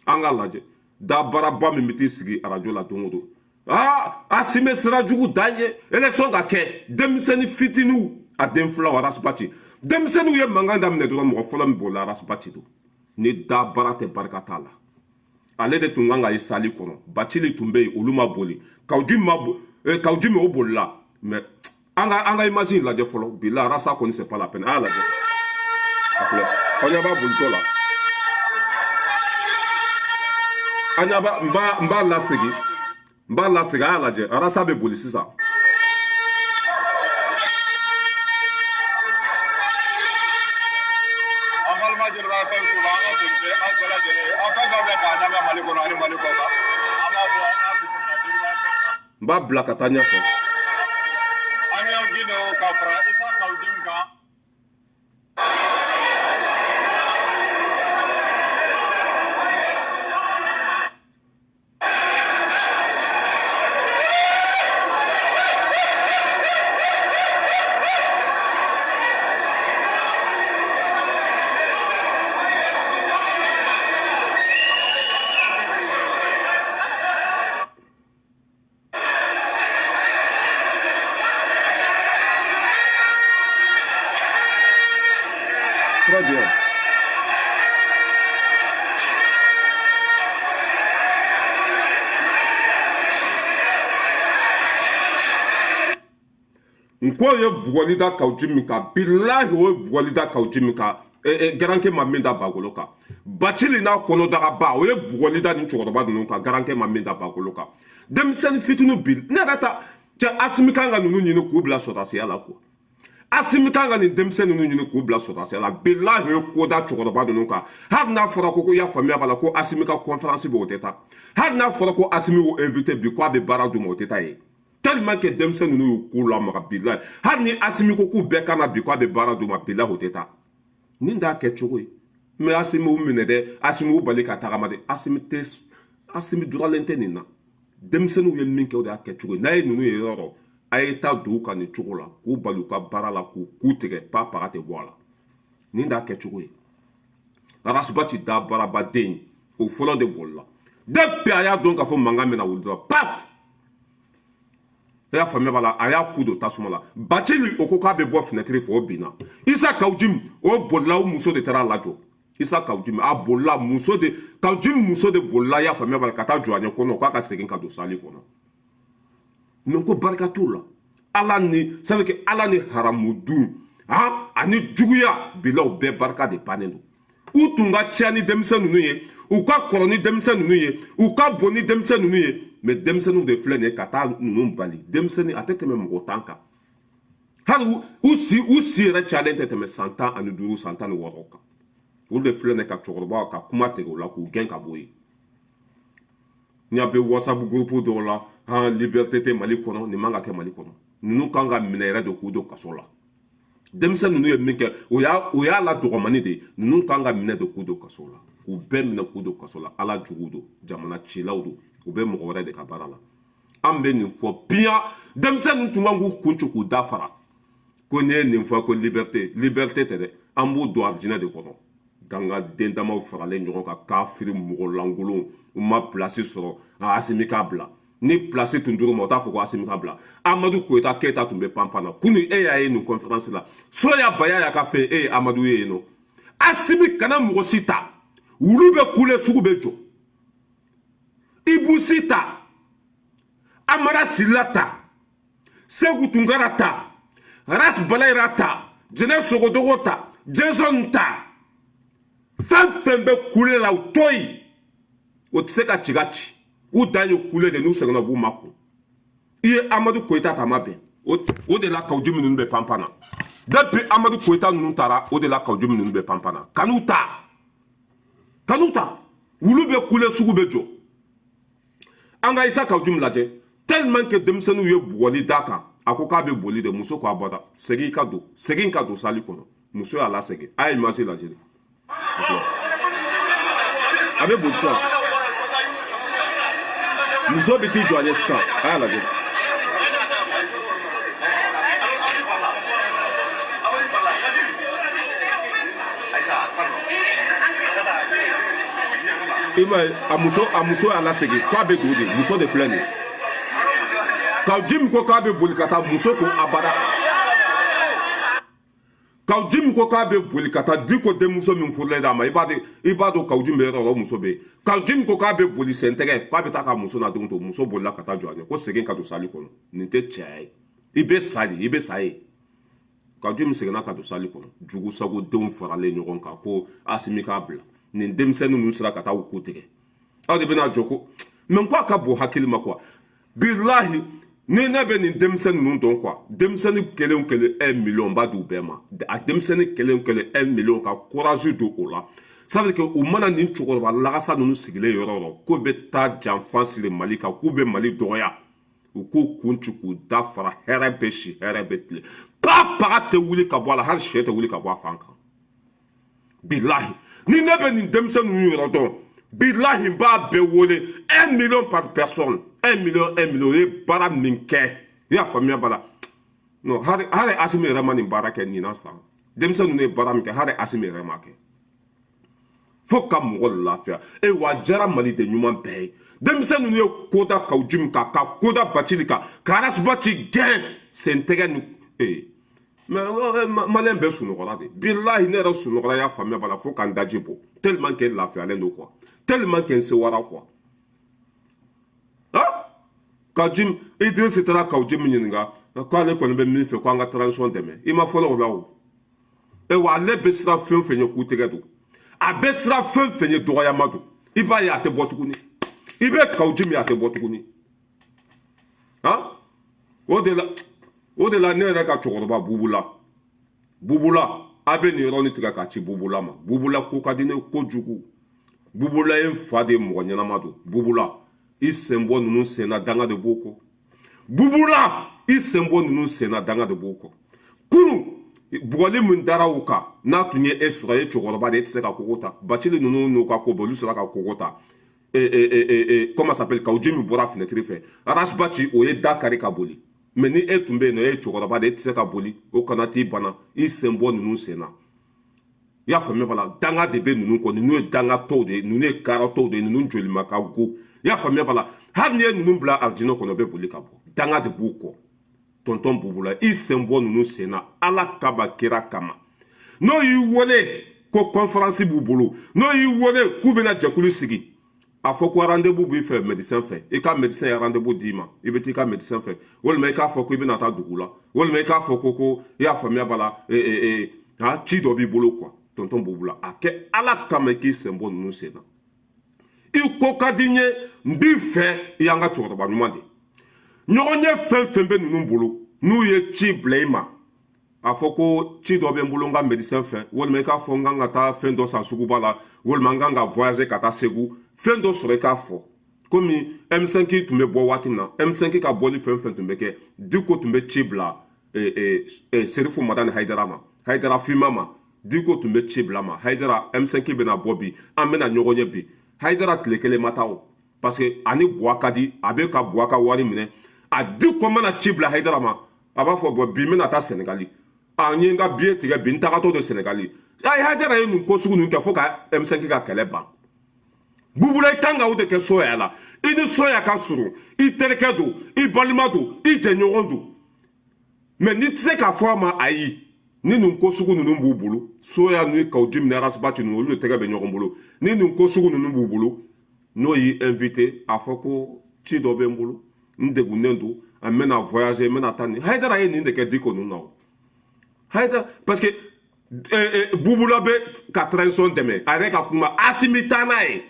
An k'a lajɛ, dabaraba min bɛ t'i sigi arajo la don o don, aa, Asimi sira jugu dan ye, élection ka kɛ. Denmisɛnnin fitininw, a den filaw, Ras Bath, denmisɛnninw ye mankan daminɛ dɔrɔn, mɔgɔ fɔlɔ min bolila, Ras Bath don. Ni dabara tɛ, barika t'a la. Ale de tun kan ka ye salle kɔnɔ. Bacili tun bɛ yen, olu ma boli. Kawu Jim ma, Kawu Jim, o bolila. Mais an ka image in lajɛ fɔlɔ. Bi la, Rasa kɔni, c'est pas la peine. A y'a lajɛ, a filɛ, aw ɲɛ b'a bolitɔ la. An ɲɛ b'a, n b'a lasegin, n b'a lasegin. A y'a lajɛ, Rasa bɛ boli sisan. An balima Joliba FM suba, an ka foli bɛ aw bɛɛ lajɛlen ye, aw fɛn fɛn bɛ k'an lamɛn Mali kɔnɔ ani Mali kɔ kan. An b'a fɔ an bisimila Joliba FM kan. N b'a bila ka taa ɲɛfɛ. Amion Guindo ka fara Isa Kawu Jim kan. Très bien. N ko ye bugɔli da Kawu Jim min kan, bilahi, o ye bugɔli da Kawu Jim min kan, garankɛ ma min da bagolo kan. Bacili n'a kɔnɔdagaba, o ye bugɔli da nin cɛkɔrɔba ninnu kan, garankɛ ma min da bagolo kan. Denmisɛnnin fitinin bi, ne yɛrɛ ta cɛ, Asimi kan ka ninnu ɲini k'u bila sɔrɔdasiya la quoi. Asimi kan ka nin denmisɛnnin ninnu ɲini k'u bila sɔrɔdasiya la. Bilahi, o ye ko da cɛkɔrɔba ninnu kan. Hali n'a fɔra ko i y'a faamuya b'a la ko Asimi ka conférence bɛ, o tɛ taa. Hali n'a fɔra ko Asimi y'o invité bi k'a bɛ baara d'u ma, o tɛ taa yen, tellement que denmisɛnnin ninnu y'u ko lamaga. Bilahi, hali ni Asimi ko k'u bɛɛ ka na bi k'a bɛ baara d'u ma, bilahi, o tɛ taa. Nin t'a kɛ cogo ye. Mais Asimi y'u minɛ dɛ, Asimi y'u bali ka tagama dɛ. Asimi tɛ, Asimi duralen tɛ nin na. Denmisɛnninw ye min kɛ, o de y'a kɛ cogo ye. N'a ye ninnu ye yɔrɔ, A ye taa don u kan nin cogo la k'u bali u ka baara la, k'u ku tigɛ, pa paga tɛ bɔ a la. Nin d'a kɛcogo ye. Ras Bath da barabaden o fɔlɔ de bolila. Depuis a y'a dɔn k'a fɔ mankan bɛna wuli dɔrɔn, paf, e y'a faamuya b'a la, a y'a ku don tasuma la. Bacili o ko k'a bɛ bɔ fenêtre fɛ, o binna. Isa Kaou Djim o bolila, o muso de taara a lajɔ. Isa Kaou Djim a bolila, muso de Kaou Djim muso de bolila, i y'a faamuya b'a la, ka taa jɔ a ɲɛ kɔnɔ k'a ka segin ka don salle kɔnɔ. Mais ko barika t'o la. Ala ni ça veut que ala ni haramu dun han ani juguya bilaw bɛɛ barika de bannen don. U tun ka ca ni denmisɛn ninnu ye, u ka kɔrɔ ni denmisɛn ninnu ye, u ka bon ni denmisɛn ninnu ye, mais denmisɛnninw de filɛ nin ye ka taa ninnu bali. Denmisɛnnin a tɛ tɛmɛ mɔgɔ 10 kan hali, u si yɛrɛ cayalen tɛ tɛmɛ san 15, san 16 kan. Olu de filɛ nin ye ka cɛkɔrɔba ka kuma tigɛ u la k'u gɛn ka bɔ yen. Ni a bɛ WhatsApp groupe dɔw la han, liberté tɛ Mali kɔnɔ, nin man ka kɛ Mali kɔnɔ. Ninnu kan ka minɛ yɛrɛ de k'u don kaso la. Denmisɛn ninnu ye min kɛ, o y'a la dɔgɔmani de ye. Ninnu kan ka minɛ de k'u don kaso la, k'u bɛɛ minɛ k'u don kaso la. Ala jugu don, jamana cilaw don, u bɛ mɔgɔ wɛrɛ de ka baara la. An bɛ nin fɔ piyan. Denmisɛn ninnu tun kan k'u kun ci k'u da fara ko n'i ye nin fɔ ko liberté, liberté tɛ dɛ, an b'u don arijinɛ de kɔnɔ. Dangaden damaw faralen ɲɔgɔn kan, kafiri mɔgɔ lankolon, u ma place sɔrɔ. Asimi k'a bila ni place tun dir'u ma, u t'a fɔ ko Asimi ka bila. Amadu Koyita Keyita tun bɛ panpan na kunu, e y'a ye nin conférence la. Soya Baya y'a ka fɛ e ye Amadu ye yen nɔ. Asimi kana mɔgɔ si ta, wulu bɛ kule, sugu bɛ jɔ. Ibusi ta, Amara Sila ta, Segu Tunkara ta, Ras Balayira ta, Jɛnɛ Sogodogo ta, Jason ta, fɛn fɛn bɛ kule la, u to yen. O tɛ se ka ci ka ci, u dan ye kule de. N'u seginna, u b'u makun. I ye Amadu Koyita ta, ma bɛn o de la. Kaou Djim ninnu bɛ panpan na depuis Amadu Koyita ninnu taara, o de la Kaou Djim ninnu bɛ panpan na. Kan'u ta, kan'u ta, wulu bɛ kule, sugu bɛ jɔ. An ka Isa Kaou Djim lajɛ. Tellement que denmisɛnninw ye bugɔli d'a kan, a ko k'a bɛ boli de. Muso ko a bɔda, segin ka don, segin ka don salle kɔnɔ. Muso y'a lasegin. A ye image lajɛ, a bɛ boli sisan, muso bɛ t'i jɔ a ɲɛ sisan. A y'a lajɛ. I m'a ye, a muso y'a lasegin k'a bɛ don de. Muso de filɛ nin ye. Kaou Djim ko k'a bɛ boli ka taa, muso ko abada. Kaou Djim ko k'a bɛ boli ka taa, Diko denmuso min furulen d'a ma, i b'a dɔn Kaou Djim bɛ yɔrɔ o muso bɛ yen. Kaou Djim ko k'a bɛ boli sentɛgɛ, k'a bɛ taa ka muso n'a denw to. Muso bolila ka taa jɔ a ɲɛ ko segin ka don salle kɔnɔ, nin tɛ cɛya ye, i bɛ sa de, i bɛ sa ye. Kaou Djim seginna ka don salle kɔnɔ. Jugu sago denw faralen ɲɔgɔn kan ko Asimi k'a bila. Nin denmisɛnnin ninnu sera ka taa u ku tigɛ. Aw de bɛna jɔ ko mɛ ko a ka bon hakili ma quoi. Bilahi, ni ne bɛ nin denmisɛnnin ninnu dɔn quoi, denmisɛnnin kelen o kelen 1 million b'a di u bɛɛ ma. A denmisɛnnin kelen o kelen 1 million, ka courage don o la. Ça veut dire que u mana nin cɛkɔrɔba lagasa ninnu sigilen yɔrɔ o yɔrɔ, k'o bɛ taa janfa siri Mali kan, k'u bɛ Mali dɔgɔya, u k'u kun ci k'u da fara. Hɛrɛ bɛ si, hɛrɛ bɛ tile, pa paga tɛ wuli ka bɔ a la, hali sɛ tɛ wuli ka bɔ a fan kan. Bilahi, ni ne bɛ nin denmisɛnnin ninnu yɔrɔ dɔn, bilahi, n b'a bɛɛ wele 1 million par personne, 1 million, 1 million. O ye baara min kɛ, i y'a faamuya b'a la. Non, hali Asimi yɛrɛ ma nin baara kɛ ɲinan san. Denmisɛnnin ninnu ye baara min kɛ, hali Asimi yɛrɛ ma kɛ. Fo ka mɔgɔ lafiya e wa diyara maliden ɲuman bɛɛ ye. Denmisɛnnin ninnu ye koda Kaou Djim kan, ka koda Bacili kan, ka Ras Bath gɛn sentɛgɛ ni ee. Mais maliyɛn bɛɛ sunɔgɔra de. Bilahi, ne yɛrɛ sunɔgɔra, y'a faamuya b'a la, fo k'an daji bɔ, tellement que lafiyalen don quoi, tellement que n sewara quoi. Ah, Kaou Djim Idrisi taara Kaou Djim ɲininka k'ale kɔni bɛ min fɛ, ko an ka transition dɛmɛ. I ma fɔlɔ o la o. E wa, ale bɛ siran fɛn o fɛn ɲɛ, k'u tɛgɛ don. A bɛ siran fɛn fɛn ɲɛ, dɔgɔyama don. I b'a ye, a tɛ bɔ tuguni. I bɛ Kaou Djim ye, a tɛ bɔ tuguni. Han, o de la ne yɛrɛ ka cɛkɔrɔba Bubula, Bubula, a bɛ nin yɔrɔnin tigɛ k'a ci Bubula ma. Bubula ko ka di ne kojugu. Bubula ye n fa de ye, mɔgɔ ɲɛnama don. Bubula, i sen bɔ ninnu sen na, danga de b'o kɔ. Bubula, i sen bɔ ninnu sen na, danga de b'o kɔ. Kunu bugɔli min dara u kan, n'a tun ye e sɔrɔ, e cɛkɔrɔba de, e tɛ se ka kogo ta. Bacili ninnu n'u ka ko bɛɛ, olu sera ka kogo ta. E e e e comment ça s'appelle, Kaou Djim bɔra fenêtre fɛ, Ras Bath o ye da kari ka boli. Mais ni e tun bɛ yen nɔ, e ye cɛkɔrɔba de, e tɛ se ka boli o kana t'i bana. I sen bɔ ninnu sen na, i y'a faamuya b'a la. Danga de bɛ ninnu kɔ. Ninnu ye dangatɔw de ye, ninnu ye karatɔw de ye, ninnu jolima ka go. I y'a faamuya b'a la. Hali n'i ye ninnu bila arijinɛ kɔnɔ, u bɛ boli ka bɔ. Danga de b'u kɔ. Tonton Bubula, i sen bɔ ninnu sen na, Ala kaba kira kama. N'o y'i wele ko conférence b'u bolo, n'o y'i wele k'u bɛna jɛkulu sigi, a fɔ ko rendez-vous b'i fɛ médecin fɛ, i ka médecin ye rendez-vous d'i ma, i bɛ t'i ka médecin fɛ, walima i k'a fɔ ko i bɛna taa dugu la, walima i k'a fɔ ko i y'a faamuya b'a la, ha ci dɔ b'i bolo quoi. Tonton Bubula, a kɛ Ala kama, i k'i sen bɔ ninnu sen na. I ko ka di n ye, n b'i fɛ, i y'an ka cɛkɔrɔba ɲuman de ye. Ɲɔgɔn ye fɛn fɛn bɛ ninnu bolo, n'u ye ci bila i ma, a fɔ ko ci dɔ bɛ n bolo n ka médecin fɛ, walima i k'a fɔ n kan ka taa fɛn dɔ san suguba la, walima n kan ka voyager ka taa Segu, fɛn dɔ sɔrɔ i k'a fɔ. Komi M5 tun bɛ bɔ waati min na, M5 ka bɔli fɛn fɛn tun bɛ kɛ, Diko tun bɛ ci bila Serifu Madani Hayidara ma, Hayidara Fima ma. Diko tun bɛ ci bila ma: Hayidara, M5 bɛna bɔ bi, an bɛna ɲɔgɔn ye bi. Hayidara tile kelen ma taa o, parce que ani Buwa ka di, a bɛ ka Buwa ka wari minɛ. A Diko mana ci bila Hayidara ma, a b'a fɔ: bɔn, bi n bɛna taa Sɛnɛgali, a n ye n ka billet tigɛ bi, n tagatɔ don Sɛnɛgali. Ayi, Hayidara ye nin ko sugu ninnu kɛ fo ka M5 ka kɛlɛ ban. Bubula, i kan ka o de kɛ Soya la. I ni Soya ka surun, i terikɛ don, i balima don, i jɛɲɔgɔn don, mais n'i tɛ se k'a fɔ a ma ayi, ni nin ko sugu ninnu b'u bolo, Soya ni Kawu Jim ni Arasibati ninnu, olu de tɛgɛ bɛ ɲɔgɔn bolo. Ni nin ko sugu ninnu b'u bolo, n'o y'i invité, a fɔ ko ci dɔ bɛ n bolo, n degunnen don, n bɛna voyager, n bɛna taa nin. Hayidara ye nin de kɛ Diko ninnu na o. Hayidara, parce que Bubula bɛ ka transition dɛmɛ, a yɛrɛ ka kuma, Asimi taa n'a ye.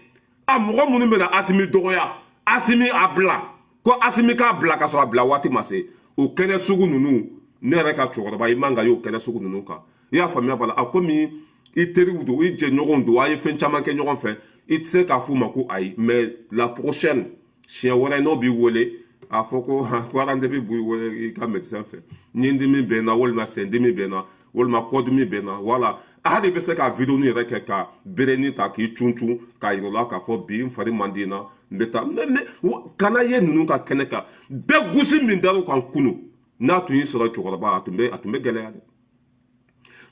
A mɔgɔ minnu bɛna Asimi dɔgɔya, Asimi a bila ko Asimi k'a bila ka sɔrɔ a bila waati ma se, o kɛnɛ sugu ninnu, ne yɛrɛ ka cɛkɔrɔba, i man ka ye o kɛnɛ sugu ninnu kan. I y'a faamuya b'a la. A komi i teriw don, i jɛɲɔgɔnw don, a ye fɛn caman kɛ ɲɔgɔn fɛ, i tɛ se k'a f'u ma ko ayi. Mais la prochaine, siɲɛ wɛrɛ n'o b'i wele, a fɔ ko rendez-vous b'i wele i ka médecin fɛ, ɲindimi bɛ n na, walima sendimi bɛ n na, walima kɔdimi bɛ n na. Wala hali bɛ se ka vidéo yɛrɛ kɛ ka berenin ta k'i cun cun k'a yir'u la k'a fɔ bi n fari man di n na, n bɛ taa. Mais kana ye ninnu ka kɛnɛ kan. Bɛɛ gosi min dar'u kan kunun, n'a tun y'i sɔrɔ cɛkɔrɔba, a tun bɛ gɛlɛya dɛ.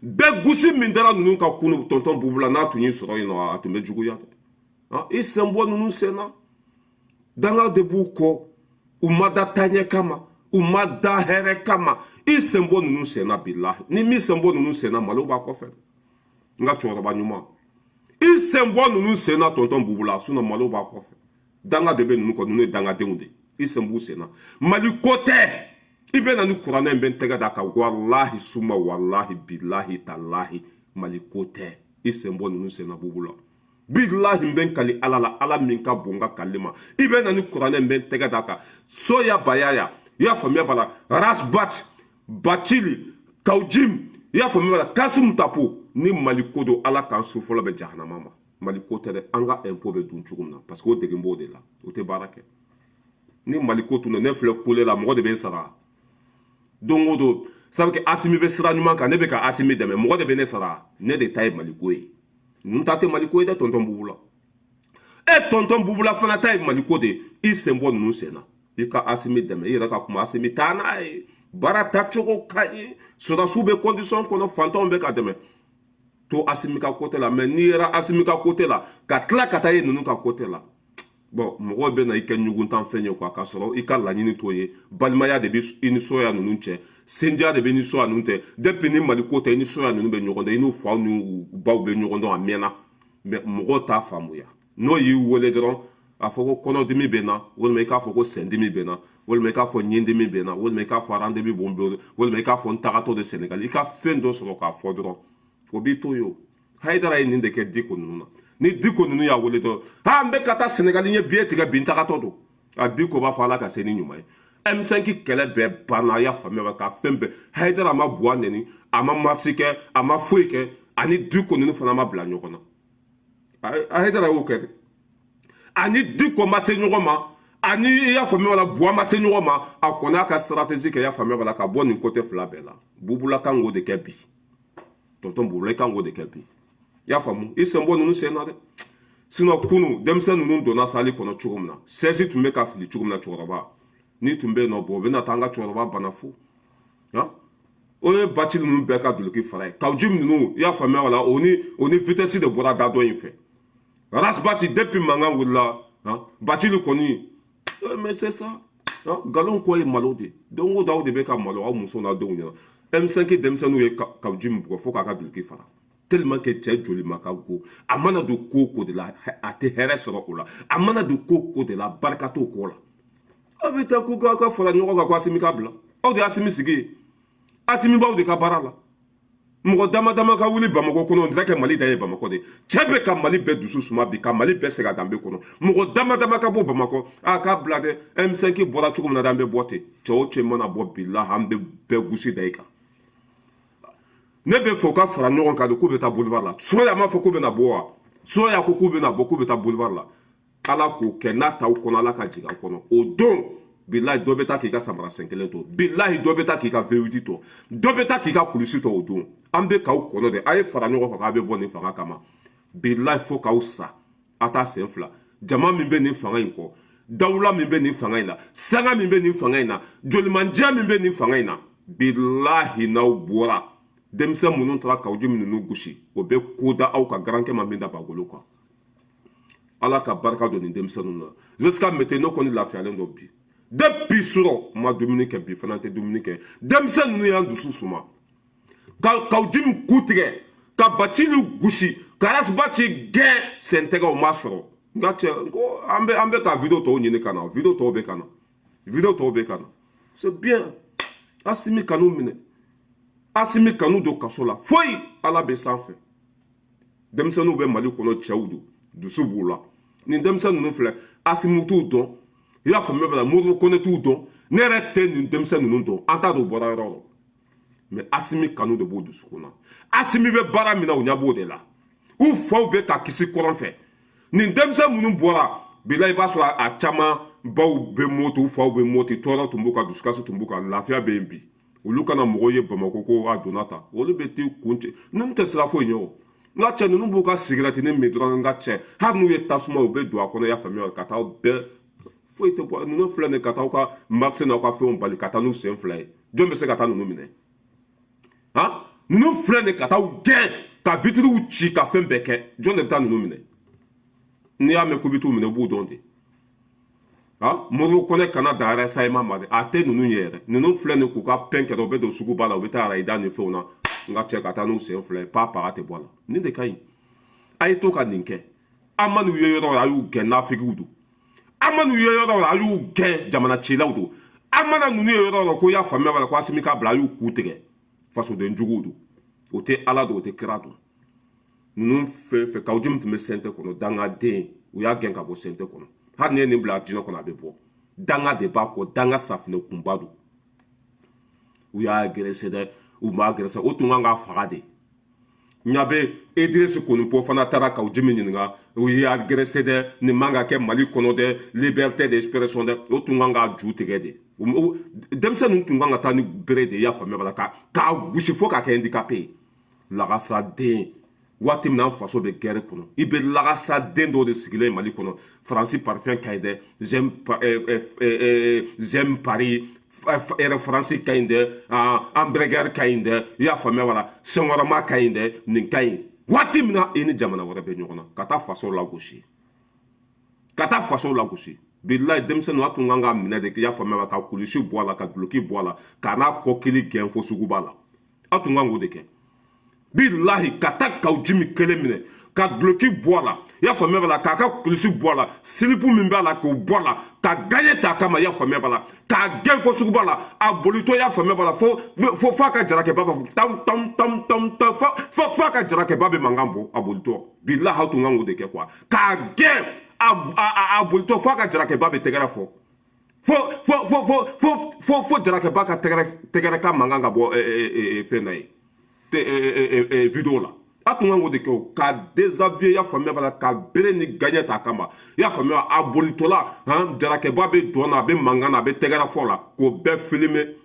Bɛɛ gosi min dara ninnu ka kunun, tonton Bubula, n'a tun y'i sɔrɔ yen nɔ, a tun bɛ juguya dɛ. I sen bɔ ninnu sen na. Danga de b'u kɔ, u ma da taaɲɛ kama, u ma da hɛrɛ kama. I sen bɔ ninnu sen na, bilahi, ni min sen bɔ ninnu sen na, malo b'a kɔfɛ. N ka cɛkɔrɔba ɲuman, i sen bɔ ninnu sen na, tonton Bubula, sinon malo b'a kɔfɛ. Danga de bɛ ninnu kɔ, ninnu ye dangadenw de, i sen b'u sen na. Mali ko tɛ. I bɛ na ni kuranɛ in bɛ n tɛgɛ da kan, walahi suma walahi bilahi talahi, Mali ko tɛ. I sen bɔ ninnu sen na, Bubula, bilahi, n bɛ n kali Ala la, Ala min ka bon n ka kali ma. I bɛ na ni kuranɛ in bɛ n tɛgɛ da kan. Soya Bayaya, i y'a faamuya b'a la, Rasbat Bacili Kawjim, i y'a faamuya b'a la, Kasum Tapo, ni Mali ko don, Ala k'an su fɔlɔ bɛ jahanama ma. Mali ko tɛ dɛ. An ka impôt bɛ dun cogo min na, parce que o degun b'o de la, o tɛ baara kɛ. Ni Mali ko tun don, ne filɛ kule la, mɔgɔ de bɛ n sara don o don. Sabu que Asimi bɛ sira ɲuman kan, ne bɛ ka Asimi dɛmɛ, mɔgɔ de bɛ ne sara. Ne de ta ye Mali ko ye, ninnu ta tɛ Mali ko ye dɛ. Tonton Bubula, e tonton Bubula fana ta ye Mali ko de ye. I sen bɔ ninnu sen na, i ka Asimi dɛmɛ. I yɛrɛ ka kuma, Asimi taa n'a ye, baara tacogo ka ɲi, sɔrɔdasiw bɛ condition kɔnɔ, fantanw bɛ ka dɛmɛ. To Asimi ka côté la. Mais n'i yɛrɛ Asimi ka côté la, ka tila ka taa ye ninnu ka côté la, bon, mɔgɔw bɛ na i kɛ ɲuguntanfɛn ye quoi, k'a sɔrɔ i ka laɲini t'o ye. Balimaya de bɛ i ni Soya ninnu cɛ, sinjiya de bɛ i ni Soya ninnu cɛ. Depuis ni Mali ko tɛ, i ni Soya ninnu bɛ ɲɔgɔn dɔn, i n'u faw n'u baw bɛ ɲɔgɔn dɔn a mɛnna. Mais mɔgɔw t'a faamuya. N'o y'i wele dɔrɔn, a fɔ ko kɔnɔdimi bɛ n na, walima i k'a fɔ ko sendimi bɛ n na, walima i k'a fɔ ɲindimi bɛ n na, walima i k'a fɔ rendez-vous b'o n bolo, walima i k'a fɔ n tagatɔ de Sɛnɛgali, i ka fɛn dɔ sɔrɔ k'a fɔ dɔrɔn, o b'i to yen. O Hayidara ye nin de kɛ Diko ninnu na. Ni Diko ninnu y'a wele dɔrɔn: ha, n bɛ ka taa Sɛnɛgali, n ye billet tigɛ bi, n tagatɔ don. A Diko b'a fɔ: Ala ka se ni ɲuman ye. M5 kɛlɛ bɛɛ banna, a y'a faamuya ka fɛn bɛɛ. Hayidara ma Buwa nɛni, a ma marche kɛ, a ma foyi kɛ, ani Diko ninnu fana ma bila ɲɔgɔn na. Hayidara y'o kɛ dɛ. Ani Diko ma se ɲɔgɔn ma, ani i y'a faamuya la, Buwa ma se ɲɔgɔn ma. A kɔni y'a ka stratégie kɛ, i y'a faamuya la, ka bɔ nin côté fila bɛɛ la. Bubula kan k'o de kɛ bi. Tonton Bubula, i kan k'o de kɛ bi, i y'a faamu? I sen bɔ ninnu sen na dɛ. Sinon kunu denmisɛn ninnu donna salle kɔnɔ cogo min na, sɛsi tun bɛ ka fili cogo min na, cɛkɔrɔba. N'i tun bɛ yen nɔ, bɔn, o bɛna taa an ka cɛkɔrɔba bana fo. O ye Bacili ninnu bɛɛ ka duloki fara ye. Kawu ninnu, i y'a faamuya wala, o ni vitesse de bɔra da dɔ in fɛ. Ras Bath, depuis mankan wulila, Bacili kɔni, mais c'est ça, nkalon kɔ ye malo de. Don o don, aw de bɛ ka malo aw muso n'a denw ɲɛna. M5 denmisɛnninw ye Kawu min bugɔ fo k'a ka duloki fara, tellement que cɛ joli ma ka go. A mana don ko o ko de la, a tɛ hɛrɛ sɔrɔ o la. A mana don ko o ko de la, barika t'o ko la. Aw bɛ taa ko k'aw ka fara ɲɔgɔn kan ko Asimi ka bila. Aw de ye Asimi sigi ye. Asimi b'aw de ka baara la. Mɔgɔ dama dama ka wuli Bamakɔ kɔnɔ, on dirait que Mali da ye Bamakɔ de. Cɛ bɛ ka Mali bɛɛ dusu suma bi, ka Mali bɛɛ segin a danbe kɔnɔ. Mɔgɔ dama dama ka bɔ Bamakɔ, a k'a bila dɛ. M5 bɔra cogo min na dɛ, an bɛ bɔ ten. Cɛ o cɛ mana bɔ, bilahi, an bɛ bɛɛ gosi da i kan. Ne bɛ fɛ u ka fara ɲɔgɔn kan de k'u bɛ taa boulevard la. Sɔrɔ a m'a fɔ k'u bɛna bɔ wa? Sɔrɔ ko k'u bɛna bɔ, k'u bɛ taa boulevard la. Ala k'o kɛ, n'a t'aw kɔnɔ, Ala ka jigin aw kɔnɔ. O don, bilahi, dɔ bɛ taa k'i ka samara sen kelen to. Bilahi, dɔ bɛ taa k'i ka V8 to. Dɔ bɛ taa k'i ka kulusi to. O don, an bɛ k'aw kɔnɔ de. A ye fara ɲɔgɔn kan k'a bɛ bɔ nin fanga kama. Bilahi, fo k'aw sa, a t'a sen fila. Jama min bɛ nin fanga in kɔ, dawula min bɛ nin fanga in na, sanga min bɛ nin fanga in na, jolimandiya min bɛ nin fanga in na, bilahi, n'aw bɔra, denmisɛn minnu taara Kawu minnu gosi, o bɛ ko da aw ka garankɛ ma min da bagolo kan. Ala ka barika don nin denmisɛnninw na. Jusqu'à maintenant, ne kɔni lafiyalen don bi. Depuis surɔ, n ma dumuni kɛ, bi fana tɛ dumuni kɛ. Denmisɛn ninnu y'an dusu suma ka Kawu min ku tigɛ, ka Bacili gosi, ka Ras Bath gɛn sɛntɛgɛ, o ma sɔrɔ. N ka cɛ ko an bɛ ka vidéo tɔw ɲini ka na. Vidéo tɔw bɛ ka na, vidéo tɔw bɛ ka na. C'est bien. Asimi kanu minɛ, Asimi kanu don kaso la foyi. Ala bɛ sanfɛ. Denmisɛnninw bɛ Mali kɔnɔ, cɛw don, dusu b'u la. Nin denmisɛn ninnu filɛ, Asimi t'u dɔn, i y'a faamuya bɛ la, Modibo Kone t'u dɔn, ne yɛrɛ tɛ nin denmisɛn ninnu dɔn, an t'a dɔn u bɔra yɔrɔ o yɔrɔ. Mais Asimi kanu de b'u dusukun na. Asimi bɛ baara min na, u ɲɛ b'o de la. U faw bɛ ka kisi kɔrɔn fɛ. Nin denmisɛn minnu bɔra bila, i b'a sɔrɔ a caman baw bɛ Moti, u faw bɛ Moti. Tɔɔrɔ tun b'u kan, dusukasi tun b'u kan, lafiya bɛ yen bi. Olu kana mɔgɔw ye Bamakɔ ko a donna tan, olu bɛ t'i kun cɛ. Ninnu tɛ sira foyi ɲɛ o. N ka cɛ, ninnu b'u ka sigarɛtinin min dɔrɔn. N ka cɛ, hali n'u ye tasuma, u bɛ don a kɔnɔ, i y'a faamuya, ka taa bɛɛ foyi tɛ bɔ. Ninnu filɛ nin, ka taa aw ka marché n'aw ka fɛnw bali ka taa n'u sen fila ye. Jɔn bɛ se ka taa ninnu minɛ? Han, ninnu filɛ nin, ka taa u gɛn, ka vitiriw ci, ka fɛn bɛɛ kɛ. Jɔn de bɛ taa ninnu minɛ? N'i y'a mɛn k'u bɛ t'u minɛ, u b'u dɔn de. Han, Modibo Kɔnɛ kana dan renseignement ma dɛ, a tɛ ninnu ye yɛrɛ. Ninnu filɛ nin, k'u ka pɛn kɛ, u bɛ don suguba la, u bɛ taa arayida ni fɛnw na. N ka cɛ, ka taa n'u sen fila ye, pa paga tɛ bɔ a la. Nin de ka ɲi. A ye to ka nin kɛ. An ma n'u ye yɔrɔ o yɔrɔ, a y'u gɛn, nafigiw don. An ma n'u ye yɔrɔ o yɔrɔ, a y'u gɛn, jamana cilaw don. An mana ninnu ye yɔrɔ o yɔrɔ, ko i y'a faamuya b'a la, ko Asimi k'a bila, a y'u ku tigɛ, fasoden juguw don. O tɛ Ala don, o tɛ kira don. Ninnu fɛn fɛn, Kawu Jim tun bɛ CNT kɔnɔ, dangaden, u y'a gɛn ka bɔ CNT kɔnɔ. Hali ni ye nin bila jinɛ kɔnɔ, a bɛ bɔ. Danga de b'a kɔ, danga safunɛ kunba don. U y'a agressé dɛ, u m'a agressé, o tun kan k'a faga de. Ɲa bɛ Idriss Konipo fana taara Kawu Jimi ɲininka, u ye agressé dɛ, nin man ka kɛ Mali kɔnɔ dɛ, liberté d'expression dɛ, o tun kan k'a ju tigɛ de. Denmisɛn ninnu tun kan ka taa ni bere de ye, i y'a faamuya b'a la, k'a gosi fo k'a kɛ handicapé ye. Lagasaden, waati min na an faso bɛ guerre kɔnɔ, i bɛ lagasaden dɔw de sigilen Mali kɔnɔ. Faransi parfum ka ɲi dɛ, j'aime Paris, Air France ka ɲi dɛ, hamburger ka ɲi dɛ, i y'a faamuya wala, shawarma ka ɲi dɛ, nin ka ɲi. Waati min na i ni jamana wɛrɛ bɛ ɲɔgɔn na, ka taa faso lagosi, ka taa faso lagosi. Bilayi, denmisɛnninw, a tun kan ka minɛ de, i y'a faamuya, ka kulusi bɔ a la, ka duloki bɔ a la, k'a n'a kɔkili gɛn fo suguba la. A tun kan k'o de kɛ. Bilahi, ka taa Kawu Jimi kelen minɛ, ka duloki bɔ a la, i y'a faamuya b'a la, k'a ka kulusi bɔ a la, slip min b'a la, k'o bɔ a la, ka gaɲɛ ta a kama, i y'a faamuya b'a la, k'a gɛn fo suguba la. A bolitɔ, i y'a faamuya b'a la, fo fo f'a ka jarakɛba b'a fɔ tam tam tam tam tam, fo fo f'a ka jarakɛba bɛ mankan bɔ a bolitɔ. Bilahi, aw tun kan k'o de kɛ quoi, k'a gɛn, a bolitɔ f'a ka jarakɛba bɛ tɛgɛrɛ fɔ, fo fo fo fo fo fo fo jarakɛba ka tɛgɛrɛ tɛgɛrɛ ka mankan ka bɔ fɛn na ye vidéo la. A tun kan k'o de kɛ o, ka déshabiller, i y'a faamuya b'a la, ka bere ni gaɲɛ ta a kama, i y'a faamuya, a bolitɔla han, jarakɛba bɛ dɔn na, a bɛ mankan na, a bɛ tɛgɛrɛ fɔ la, k'o bɛɛ filmer.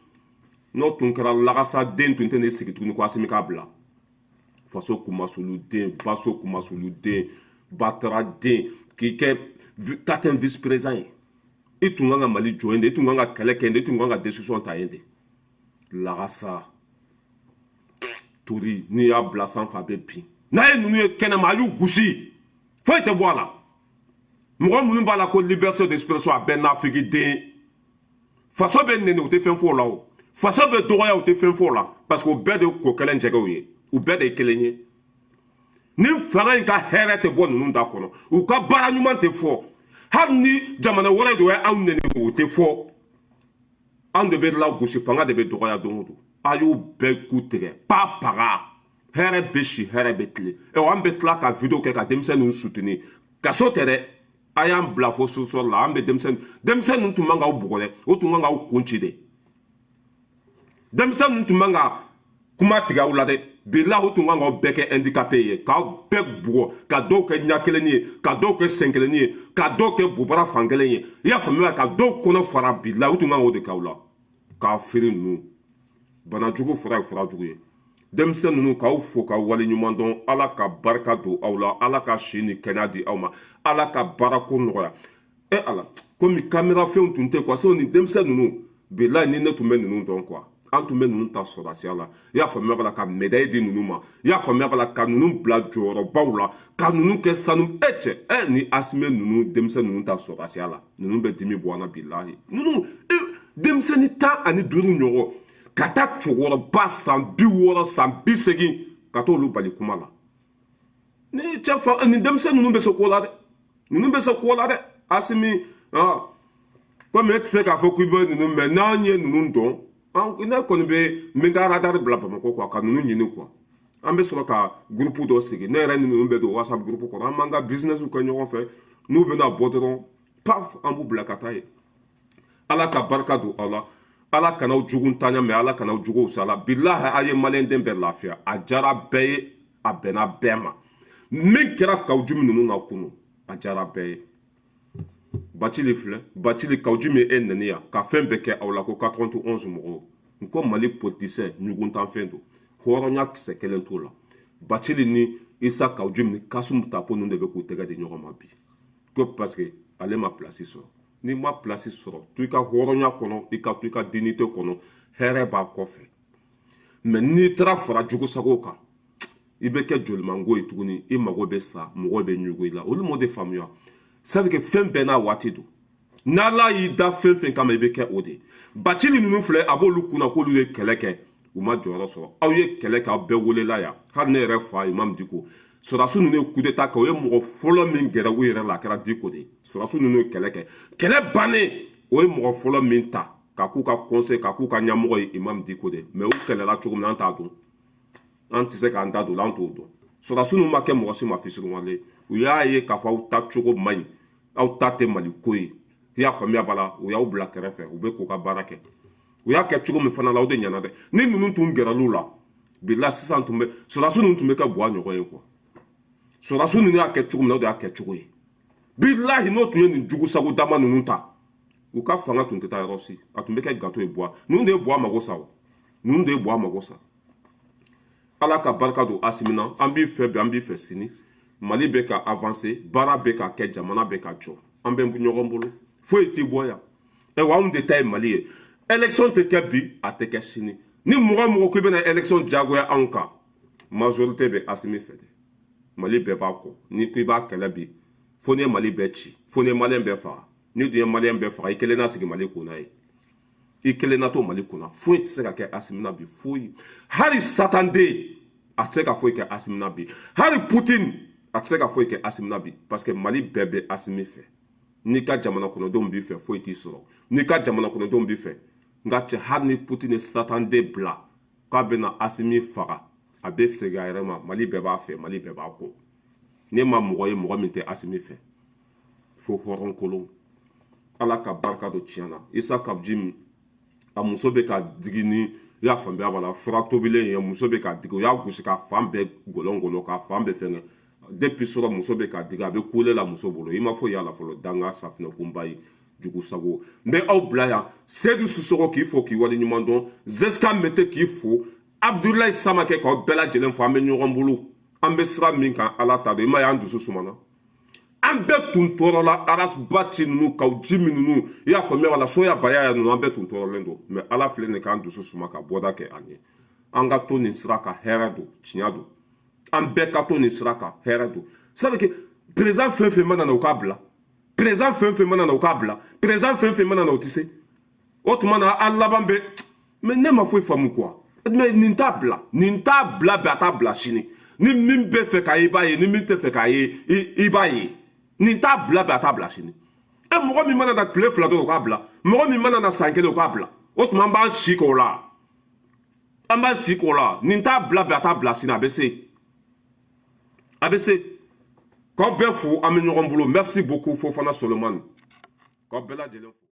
N'o tun kɛra, lagasaden tun tɛ ne sigi tuguni ko Asimi k'a bila. Faso kumasoluden, baso kumasoluden, bataraden, k'i kɛ quatrième vice président ye. I tun kan ka Mali jɔ yen de, i tun kan ka kɛlɛ kɛ yen de, i tun kan ka décision ta yen de. Lagasa tori, n'i y'a bila sanfɛ, a bɛ bin. N'a ye ninnu ye kɛnɛma, a y'u gosi, foyi tɛ bɔ a la. Mɔgɔ minnu b'a la ko liberté d'expression, a bɛɛ nafigi den. Faso bɛ nɛni, u tɛ fɛn fɔ o la. O faso bɛ dɔgɔya, u tɛ fɛn fɔ o la, parce que o bɛɛ de ye ko kɛlɛ jɛgɛw ye, u bɛɛ de ye kelen ye. Ni fanga in ka hɛrɛ tɛ bɔ ninnu da kɔnɔ, u ka baara ɲuman tɛ fɔ. Hali ni jamana wɛrɛ de ye aw nɛni, o tɛ fɔ. Anw de bɛ lagosi, fanga de bɛ dɔgɔya don o don. A y'u bɛɛ ku tigɛ pa paga. Hɛrɛ bɛ si, hɛrɛ bɛ tile. Ɛ, an bɛ tila ka vidéo kɛ ka denmisɛnninw soutenir. Kaso tɛ dɛ, a y'an bila fo sous-sol la. An bɛ denmisɛnnin ninnu tun man k'aw bugɔ dɛ, o tun kan k'aw kun ci de. Denmisɛnnin ninnu tun man ka kuma tigɛ aw la dɛ. Bilahi, o tun kan k'aw bɛɛ kɛ handicapé ye, k'aw bɛɛ bugɔ, ka dɔw kɛ ɲɛ kelenni ye, ka dɔw kɛ sen kelenni ye, ka dɔw kɛ bobara fan kelen ye, i y'a faamuya, ka dɔw kɔnɔ fara. Bilahi, o tun kan k'o de k'aw la. K'a feere ninnu, banajugu fura ye fura jugu ye. Denmisɛn ninnu, k'aw fo k'aw waleɲuman dɔn. Ala ka barika don aw la, Ala ka si ni kɛnɛya di aw ma, Ala ka baarako nɔgɔya. E Ala, komi kamera fɛnw tun tɛ quoi. So ni denmisɛn ninnu, bilahi, ni ne tun bɛ ninnu dɔn quoi, an tun bɛ ninnu ta sɔrɔdasiya la, i y'a faamuya b'a la, ka médaille di ninnu ma, i y'a faamuya b'a la, ka ninnu bila jɔyɔrɔbaw la, ka ninnu kɛ sanu. E cɛ, e ni Asime ninnu, denmisɛn ninnu ta sɔrɔdasiya la, ninnu bɛ dimi bɔ an na. Bilahi, ninnu denmisɛnnin 15 ɲɔgɔn ka taa cɛkɔrɔba san 60, san 80, ka t'olu bali kuma la. Ni cɛ fa ni denmisɛn ninnu bɛ se ko la dɛ, ninnu bɛ se ko la dɛ. Asimi, komi e tɛ se k'a fɔ k'i bɛ ninnu mɛn, n'an ye ninnu dɔn, ne kɔni bɛ n bɛ n ka radar bila Bamakɔ quoi, ka ninnu ɲini quoi. An bɛ sɔrɔ ka groupe dɔ sigi, ne yɛrɛ ni ninnu bɛ don WhatsApp groupe kɔnɔ, an b'an ka business kɛ ɲɔgɔn fɛ. N'u bɛna bɔ dɔrɔn, paf, an b'u bila ka taa yen. Ala ka barika don aw la, Ala kana aw jugu ntanya mɛ, Ala kana aw juguw sa la. Bilahi, a ye maliyɛnden bɛɛ lafiya. A diyara bɛɛ ye, a bɛnna bɛɛ ma. Min kɛra Kaou Djim ninnu na kunu, a diyara bɛɛ ye. Bacili filɛ, Bacili, Kaou Djim ye e nɛni yan ka fɛn bɛɛ kɛ aw la ko 91 mɔgɔw. N ko Mali politicien ɲuguntanfɛn don, hɔrɔnya kisɛ kelen t'o la. Bacili ni Isa Kaou Djim ni Kassoum Tapo ninnu de bɛ k'u tɛgɛ di ɲɔgɔn ma bi, ko parce que ale ma place sɔrɔ. N'i ma place sɔrɔ, to i ka hɔrɔnya kɔnɔ, i ka to i ka dignité kɔnɔ, hɛrɛ b'a kɔfɛ. Mais n'i taara fara jugusago kan, i bɛ kɛ jolimango ye tuguni, i mago bɛ sa, mɔgɔ bɛ ɲugu i la. Olu m'o de faamuya. Ça veut que fɛn bɛɛ n'a waati don. N'Ala y'i da fɛn fɛn kama, i bɛ kɛ o de ye. Bacili ninnu filɛ, a b'olu kunna k'olu ye kɛlɛ kɛ, u ma jɔyɔrɔ sɔrɔ. Aw ye kɛlɛ kɛ, aw bɛɛ welela yan. Hali ne yɛrɛ fa Imam Dicko, sɔrɔdasi ninnu ye coup d'état kɛ, o ye mɔgɔ fɔlɔ min gɛrɛ u yɛrɛ la, a kɛra Dicko de ye. Sɔrɔdasi ninnu ye kɛlɛ kɛ, kɛlɛ bannen, o ye mɔgɔ fɔlɔ min ta ka k'u ka conseil, ka k'u ka ɲɛmɔgɔ ye, Imam Dicko de. Mais u kɛlɛla cogo min na, an t'a dɔn, an tɛ se k'an da don o la, an t'o dɔn. Sɔrɔdasi ninnu ma kɛ mɔgɔ si ma fisiriwale. U y'a ye k'a fɔ aw ta cogo man ɲi, aw ta tɛ Mali ko ye, i y'a faamuya b'a la, u y'aw bila kɛrɛfɛ, u bɛ k'u ka baara kɛ. U y'a kɛ cogo min fana la, o de ɲɛna dɛ. Ni ninnu tun gɛrɛl'u la, bila sisan tun bɛ sɔrɔdasi ninnu tun bɛ kɛ buwa ɲɔgɔn ye quoi. Sɔrɔdasi ninnu y'a kɛ cogo min na, o de y'a kɛ cogo ye. Bilahi, n'o tun ye nin jugu sago dama ninnu ta, u ka fanga tun tɛ taa yɔrɔ si, a tun bɛ kɛ gâteau ye. Buwa ninnu de ye buwa mago sa, o ninnu de ye buwa mago sa. Ala ka barika don Asimi na. An b'i fɛ bi, an b'i fɛ sini. Mali bɛ ka avancer, baara bɛ ka kɛ, jamana bɛ ka jɔ, an bɛ ɲɔgɔn bolo, foyi t'i bɔ yan. Ayiwa, anw de ta ye Mali ye. Élection tɛ kɛ bi, a tɛ kɛ sini. Ni mɔgɔ mɔgɔ k'i bɛna élection diyagoya anw kan, majorité bɛ Asimi fɛ dɛ. Mali bɛɛ b'a kɔ. Ni ko i b'a kɛlɛ bi, fo n'i ye Mali bɛɛ ci, fo n'i ye maliyɛn bɛɛ faga. N'i dun ye maliyɛn bɛɛ faga, i kelen na sigi Mali kunna ye, i kelen na to Mali kunna. Foyi tɛ se ka kɛ Asimi na bi, foyi. Hali satanden a tɛ se ka foyi kɛ Asimi na bi, hali Poutine a tɛ se ka foyi kɛ Asimi na bi, parce que Mali bɛɛ bɛ Asimi fɛ. N'i ka jamana kɔnɔdenw b'i fɛ, foyi t'i sɔrɔ. N'i ka jamana kɔnɔdenw b'i fɛ, nka cɛ, hali ni Poutine ye satanden bila k'a bɛna Asimi faga, a bɛ segin a yɛrɛ ma. Mali bɛɛ b'a fɛ, Mali bɛɛ b'a kɔ. Ne ma mɔgɔ ye mɔgɔ min tɛ Asimi fɛ, fo hɔrɔnkolon. Ala ka barika don tiɲɛ na. Isa Kaou Djim, a muso bɛ ka digi ni, i y'a faamuya b'a la, fura tobilen ye, muso bɛ ka digi, u y'a gosi ka fan bɛɛ gɔlɔngɔlɔ, ka fan bɛɛ fɛngɛ. Depuis sɔrɔ muso bɛ ka digi, a bɛ kule la muso bolo, i ma foyi y'a la fɔlɔ. Danga safinɛ kunba ye jugu sago. N bɛ aw bila yan. Seydou Sissoko k'i fo k'i waleɲuman dɔn, Zeska Mete k'i fo, Abdoulaye Samakɛ k'aw bɛɛ lajɛlen fo. An bɛ ɲɔgɔn bolo, an bɛ sira min kan, Ala ta don. I ma ye, an dusu sumana. An bɛɛ tun tɔɔrɔla Ras Bath ninnu, Kaou Djim ninnu, i y'a faamuya wala, soya baya ninnu, an bɛɛ tun tɔɔrɔlen don. Mais Ala filɛ nin k'an dusu suma ka bɔda kɛ an ye. An ka to nin sira kan, hɛrɛ don, tiɲɛ don. An bɛɛ ka to nin sira kan, hɛrɛ don. C'est que président fɛn fɛn mana na, u k'a bila. Président fɛn fɛn mana na, u k'a bila. Président fɛn fɛn mana na, u tɛ se. O tuma na, an laban bɛ. Mais ne ma foyi faamu quoi. Mais nin t'a bila, nin t'a bila bi, a t'a bila sini. Ni min bɛ fɛ k'a ye, i b'a ye. Ni min tɛ fɛ k'a ye, i b'a ye. Nin t'a bila bi, a t'a bila sini. E mɔgɔ min mana na tile 2 dɔrɔn, o k'a bila. Mɔgɔ min mana na san 1, o k'a bila. O tuma, an b'an si k'o la, an b'an si k'o la. Nin t'a bila bi, a t'a bila sini. A bɛ se, a bɛ se. K'aw bɛɛ fo, an bɛ ɲɔgɔn bolo. Merci beaucoup, Fofana Solomani, k'aw bɛɛ lajɛlen fo.